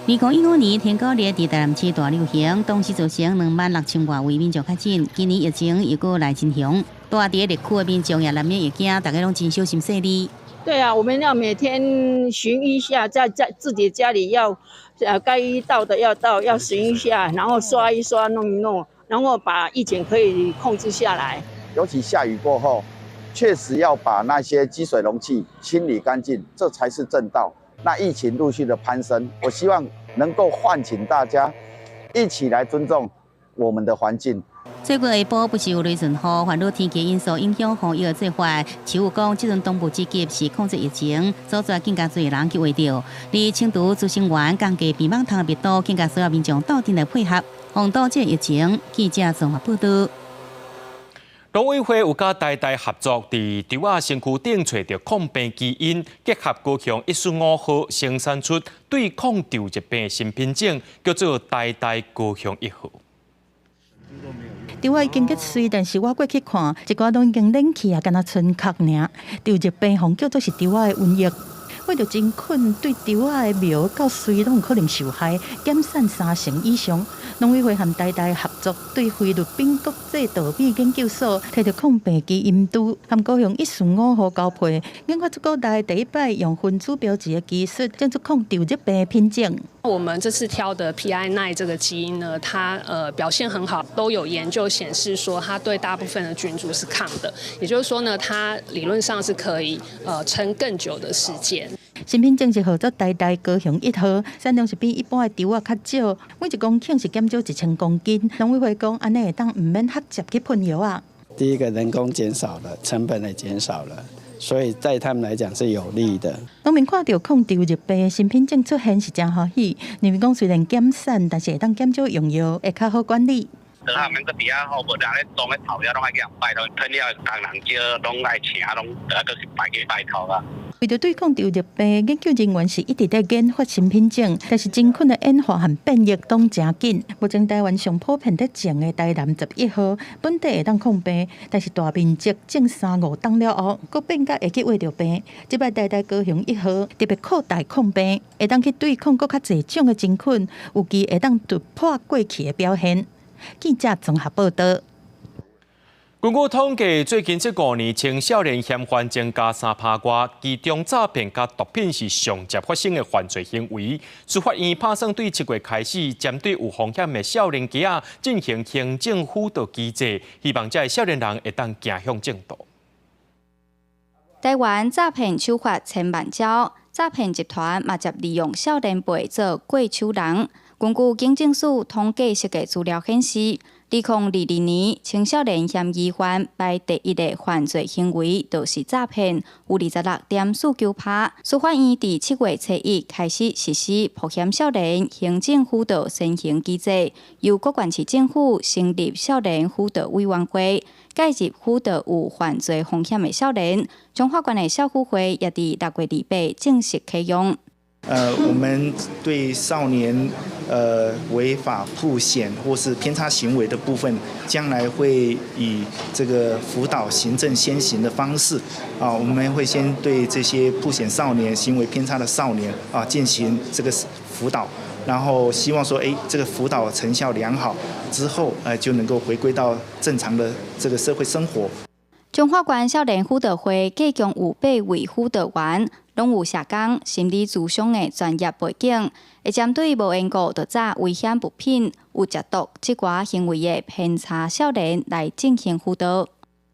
2015年天狗熱佇台南市大流行，當時造成26,000外位民眾確診。今年疫情又閣來真凶，住佇熱區的民眾也難免會驚，大家攏真小心細膩。對啊，我們要每天巡一下，在自己家裡要，該倒的要倒，要巡一下，然後刷一刷，弄一弄，然後把疫情可以控制下來。尤其下雨過後，確實要把那些積水容器清理乾淨，這才是正道。那疫情陸續的攀升，我希望能夠喚醒大家一起來尊重我們的環境。最近下晡不時有雷陣雨，煩惱天氣因素影響防疫的做法。市府講，這陣當務之急是控制疫情，阻絕更加濟人去秽著。而清除孳生源，降低病蠓蟲的密度，更加需要民眾鬥陣來配合，防堵這個疫情。記者綜合報道。農委會有佮台大合作，佇稻仔身軀頂揣著抗病基因，結合高雄145號，生產出對抗稻熱病的新品種，叫做台大高雄一號。稻仔已經結穗，但是我過去看，一寡攏已經軟去啊，敢若賰殼爾。稻熱病予叫做是稻仔的瘟疫。為著真菌對稻仔的苗到穗攏有可能受害，減產三成以上。農委會和台大合作，對菲律賓國際稻米研究所提著抗病基因株，和高雄145號交配，研發出國內第一擺用分子標記的技術，種出抗稻熱病的品種。我們這次挑的 PI9 這個基因呢，它表現很好，都有研究顯示說它對大部分的菌株是抗的，也就是說呢，它理論上是可以撐更久的時間。新品種是號做台大高雄一號，產量是比一般的稻仔較少，每一公頃是減少1000公斤。農委會講，按呢會當毋免直接去噴藥啊。第一個人工減少了，成本也減少了。所以在他們來講是有利的。農民看著抗稻熱病的新品種出現是真歡喜，認為講雖然減產，但是會當減少用藥，會較好管理。他們閣佇遐吼，無人咧種咧頭了，攏愛去予人拜託，噴了工人少，攏愛請，攏閣是拜去拜託啊。為著對抗稻熱病，研究人員是一直在研發新品種，但是真菌的演化和變異攏誠緊。目前台灣上普遍佇種的台南11號，本底會當抗病，但是大面積種三五冬了後，閣變甲會去秽著病。這擺台大高雄一號特別擴大抗病，會當去對抗閣較濟種的真菌，有機會當突破過去的表現。記者綜合報道。根據統計，最近這5年青少年嫌犯增加3%外，其中詐騙佮毒品是上捷發生的犯罪行為。司法院拍算對7月開始，針對有風險的少年兒仔進行行政輔導機制，希望這少年人會當走向正途。台灣詐騙手法千萬招，詐騙集團嘛捷利用少年輩做過手人。根據警政署統計實際資料顯示，2022年青少年嫌疑犯排第一的犯罪行為就是詐騙，有26.49%。司法院佇7月初1開始實施曝險少年行政輔導先行機制，由各縣市政府成立少年輔導委員會，介入輔導有犯罪風險的少年。彰化縣的少輔會也佇6月28正式啟用。我們對少年違法曝險或是偏差行為的部分，將來會以這個輔導行政先行的方式，啊，我們會先對這些曝險少年、行為偏差的少年啊進行這個輔導，然後希望說，哎，這個輔導成效良好之後，就能夠回歸到正常的這個社會生活。彰化縣少年輔導會計共有八位輔導員，攏有社工、心理諮商的專業背景，會針對無緣故就詐危險物品、有食毒這寡行為的偏差少年來進行輔導。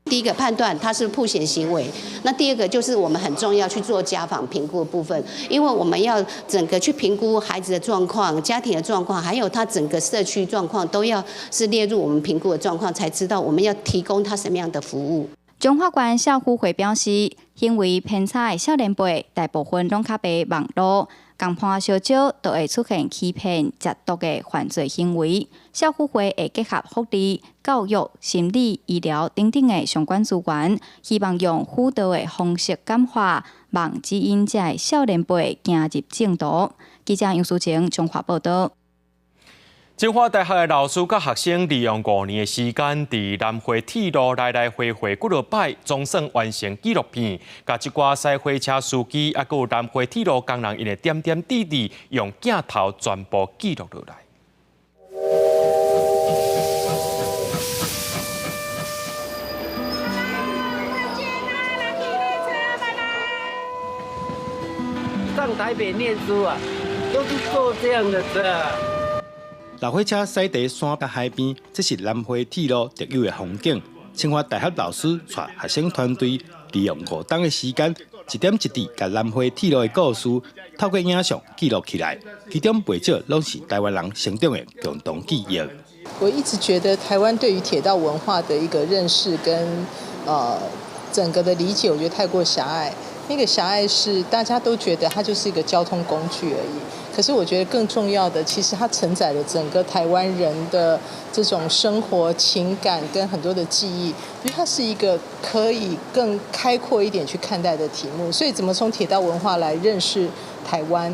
第一個判斷他是曝險行為，那第二個就是我們很重要去做家訪評估的部分，因為我們要整個去評估孩子的狀況、家庭的狀況，還有他整個社區狀況，都要是列入我們評估的狀況，才知道我們要提供他什麼樣的服務。彰化縣少輔會表示，行為偏差的少年輩大部分攏較袂網路，仝伴相招就會出現欺騙、食毒的犯罪行為。少輔會會結合福利、教育、心理、醫療等等的相關資源，希望用輔導的方式感化，望指引這个少年輩行入正途。記者楊淑晴彰化報道。清華大學的老師佮學生利用5年的時間，佇南迴鐵路來來回回幾落擺，總算完成紀錄片，共這寡賽火車司機，猶閣有南迴鐵路工人𪜶的點點滴滴，用鏡頭全部記錄落來。上台北念書啊，都是坐這樣的車。老火車駛佇山佮海邊，這是南迴鐵路特有的風景。清華大學老師帶學生團隊，利用5冬的時間，一點一滴共南迴鐵路的故事透過影像記錄起來。其中袂少攏是台灣人成長的共同記憶。我一直覺得台灣對於鐵道文化的一個認識跟整個的理解，我覺得太過狹隘。那個狹隘是大家都覺得它就是一個交通工具而已。可是我覺得更重要的，其實它承載了整個台灣人的這種生活情感跟很多的記憶，因為它是一個可以更開闊一點去看待的題目。所以，怎麼從鐵道文化來認識台灣，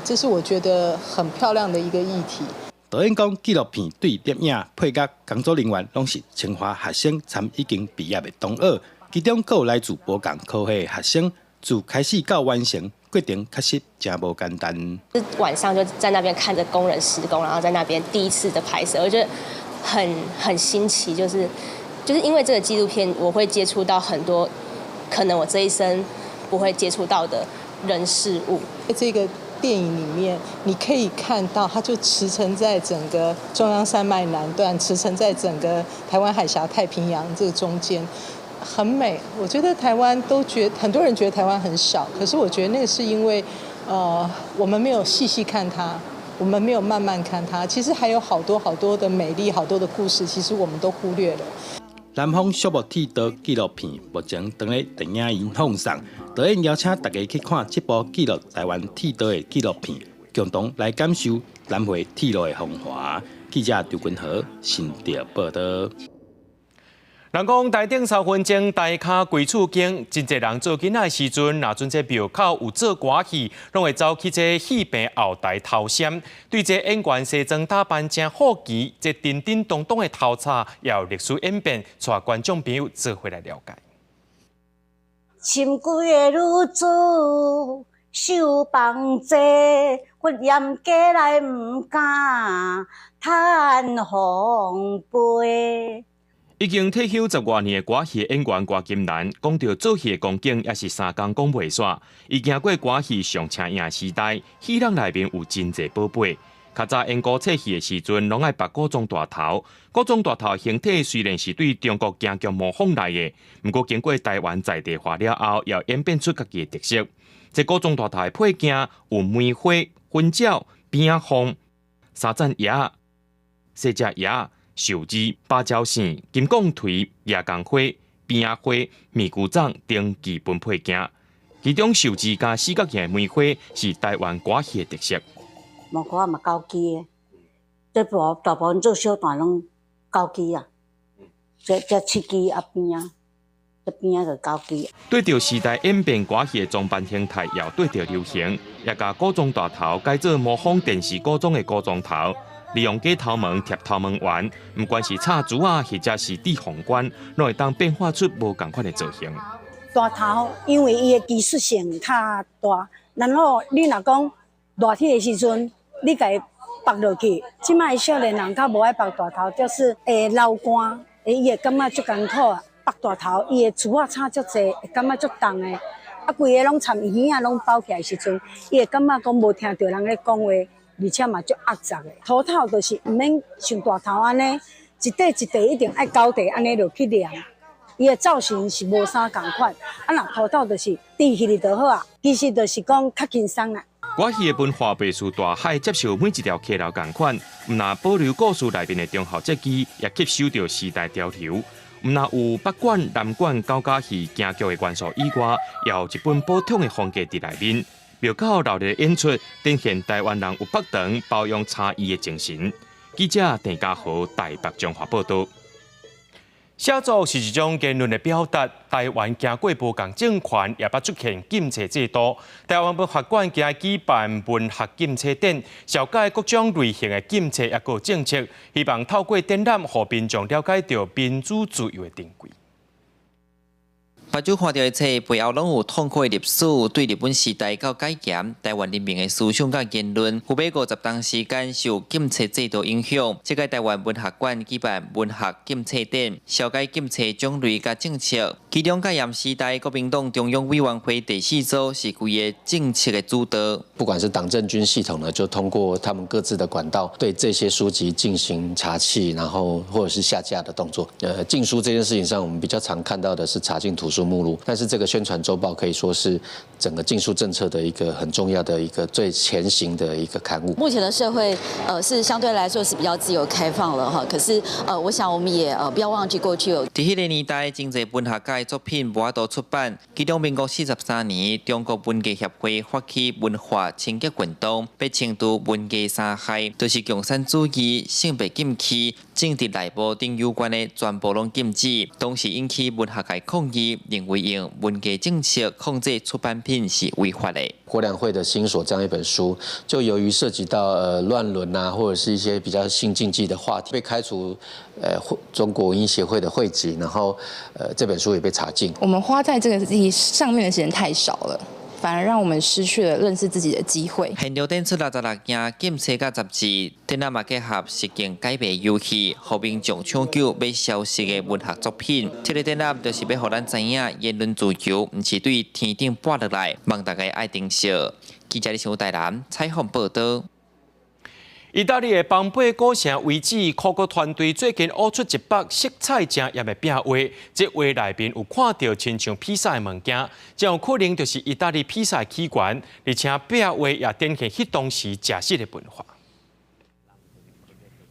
這是我覺得很漂亮的一個議題。導演講，紀錄片對攝影、配樂、工作人員，攏是清華學生參已經畢業的同學，其中閣有來自無仝科系的學生。自開始到完成過程，確實誠無簡單。晚上就在那邊看着工人施工，然後在那邊第一次的拍攝，我覺得很新奇，就是因為這個紀錄片，我會接觸到很多可能我這一生不會接觸到的人事物。在這個電影裡面，你可以看到，它就馳騁在整個中央山脈南段，馳騁在整個台灣海峽、太平洋這個中間。很美，我覺得台灣都覺很多人覺得台灣很小，可是我覺得那個是因為，我們沒有細細看它，我們沒有慢慢看它，其實還有好多好多的美麗，好多的故事，其實我們都忽略了。南方小木鐵道紀錄片目前正咧電影院放送，導演邀請大家去看這部記錄台灣鐵道的紀錄片，共同來感受南迴鐵路的風華。記者張君豪新竹報道。人講台頂三分鐘，台跤規厝間，真濟人做囡仔的時陣，若準這廟口有做歌戲，攏會走去這戲棚後台偷睒。對這演員西裝打扮誠好奇，這叮叮咚咚的偷插，也有歷史演變，帶觀眾朋友做伙來了解。深閨的女子受放濟，我嚴格來毋敢趁防備。已經退休十外年的歌戲演員郭金蘭，講著做戲的光景，也是三工講袂煞。伊行過歌戲上車影時代，戲廊內面有真濟寶貝。較早演古冊戲的時陣，攏愛縛古裝大頭。古裝大頭形體雖然是對中國京劇模仿來的，毋過經過台灣在地化了後，也演變出家己的特色。這古裝大頭的配件有梅花、粉鳥、扁仔鳳、三層葉、細隻葉。壽字、芭蕉扇、金剛槌、椰鋼花、扁仔花、面具粽等基本配件，其中壽字佮四角形的梅花是台灣歌戲的特色。毛瓜嘛九支的，這部大部分做小旦攏九支啊，這七支啊邊仔，這邊仔就九支。對著時代演變，歌戲的裝扮形態也對著流行，也共古裝大頭改做模仿電視古裝的古裝頭。利用假頭毛貼頭毛圓，毋管是插珠仔，或者是戴皇冠，攏會當變化出無仝款的造型。大頭因為伊的技術性較大，然後你若講熱天的時陣，你共伊縛落去，這擺少年人較無愛縛大頭，就是會流汗，伊會感覺足艱苦啊。縛大頭，伊的珠仔插足濟，會感覺足重的，啊，規个攏摻耳仔攏包起來的時陣，伊會感覺講無聽著人咧講話。而且嘛足壓雜的，塗頭就是毋免像大頭按呢，一塊一塊一定愛交替按呢落去粘。伊的造型是無啥仝款，啊若塗頭就是戴起來就好啊。其實就是講較輕鬆啦。歌戲的文化袂輸大海，接受每一條溪流仝款，毋但保留故事內面的忠孝節義，也吸收著時代潮流。毋但有北管、南管、高甲戲、京劇的元素以外，也有日本寶塚的風格佇內面。廟口鬧熱的演出，展現台灣人有腹腸、包容差異的精神。記者鄭家豪台北彰化報道。寫作是一種言論的表達。台灣經過無仝政權，也捌出現禁冊制度。台灣文學館今日舉辦文學禁冊展，紹介各種類型的禁冊抑閣政策，希望透過展覽，予民眾了解著民主自由的珍貴。目睭看著的冊背後攏有痛苦的歷史，對日本時代到解嚴，台灣人民的思想佮言論，有欲50冬時間受禁冊制度影響。這屆台灣文學館舉辦文學禁冊展，紹介禁冊種類佮政策。其中戒嚴時代，國民黨中央委員會第四組是規個政策的主導。不管是黨政軍系統呢，就通過他們各自的管道對這些書籍進行查緝，然後或者是下架的動作。禁書這件事情上，我們比較常看到的是查禁圖書目錄，但是這個宣傳週報可以說是整個禁書政策的一個很重要的一個最前行的一個刊物。目前的社會，是相對來說是比較自由開放了哈，可是，我想我們也不要忘記過去有。佇彼個年代，真濟文學家的作品無法度出版。其中民國43年，中國文藝協會發起文化清潔運動，欲清除文藝三害，就是共產主義、性別禁忌、政治內幕等有關的全部攏禁止。當時引起文學界抗議，認為用文藝政策控制出版品是違法的。郭良慧的《心鎖》這樣一本書，就由於涉及到亂倫啊，或者是一些比較性禁忌的話題，被開除中國文藝協會的會籍，然後這本書也被查禁。我們花在這個議題上面的時間太少了。反而讓我們失去了認識自己的機會。現場展出66件禁冊佮雜誌，展覽嘛結合實境解謎遊戲，予民眾搶救欲消失的文學作品。這个展覽就是欲予咱知影，言論自由毋是對天頂跋落來，望大家愛珍惜。記者李新台南採訪報導。意大利的龐貝古城遺址考古團隊最近挖出一幅色彩真豔的壁畫，這畫內面有看著親像披薩的物件，真有可能就是意大利披薩的起源，而且壁畫也展現彼當時食食的文化。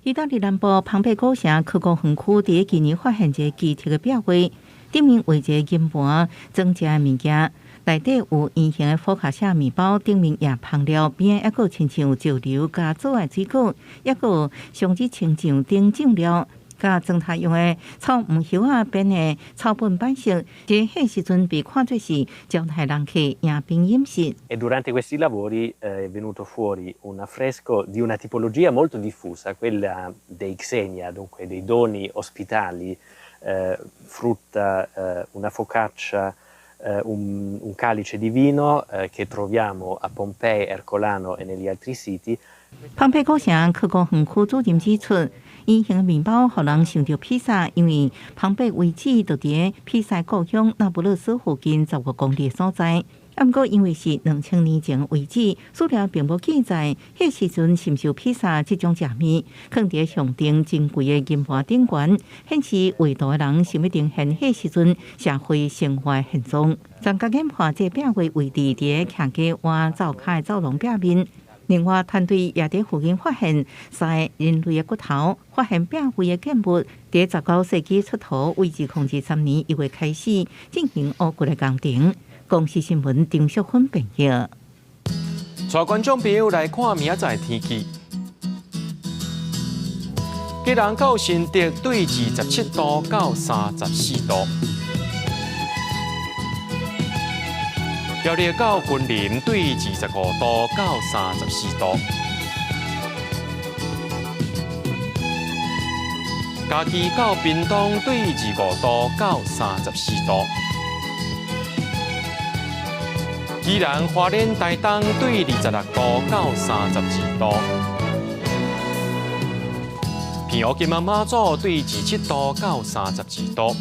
意大利南部龐貝古城考古園區佇今年發現一个奇特的壁畫，頂面畫一个銀盤裝食的物件。內底有圓形的佛卡夏麵包，頂面也香料，邊仔猶閣親像石榴佮做的水果，猶閣有松子青醬等醬料，佮裝菜用的草黃葉仔編的草本板式。佇彼時陣被看做是招待人客迎賓飲食。 E durante questi lavori è venuto fuori un affresco di una tipologia molto diffusa, quella dei xenia, dunque dei doni ospitali, frutta, una focaccia, un calice di vino che troviamo a Pompei, Ercolano e negli altri siti。龐貝古城考古園區主任指出，圓形麵包予人想著披薩，因為龐貝遺址就佇披薩故鄉那不勒斯附近15公里的所在。毋過因為是2000年前遺址，資料並無記載，彼時陣是毋是有披薩這種食物，囥佇象徵珍貴的銀盤頂懸，顯示畫圖的人想欲呈現彼時陣社會生活現狀。專家研判這壁畫位置佇徛家倚灶跤的走廊壁面。另外，團隊也佇附近發現三个人類的骨頭，發現壁畫的建物佇19世紀出土，為2023年1月開始進行挖掘的工程。公視新聞丁淑芬編譯。帶觀眾朋友來看明仔載天氣。基隆到新竹對27度到34度，苗栗到雲林對25度到34度，嘉義到屏東對25度到34度，宜蘭花蓮台東對26度到32度。澎湖金門馬祖對27度到32度。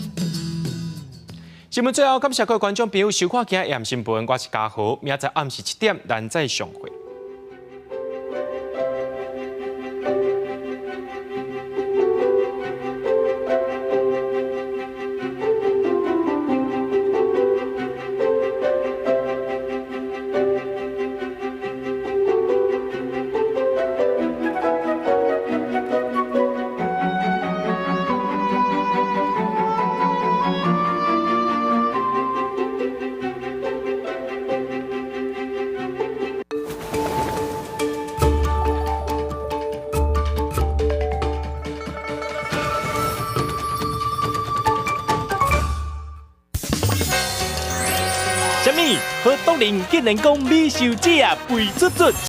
新聞最後，感謝各位觀眾朋友收看今日新聞，我是嘉豪，明仔載暗時7點，咱再相會。毒人竟然講美秀姐啊肥卒卒。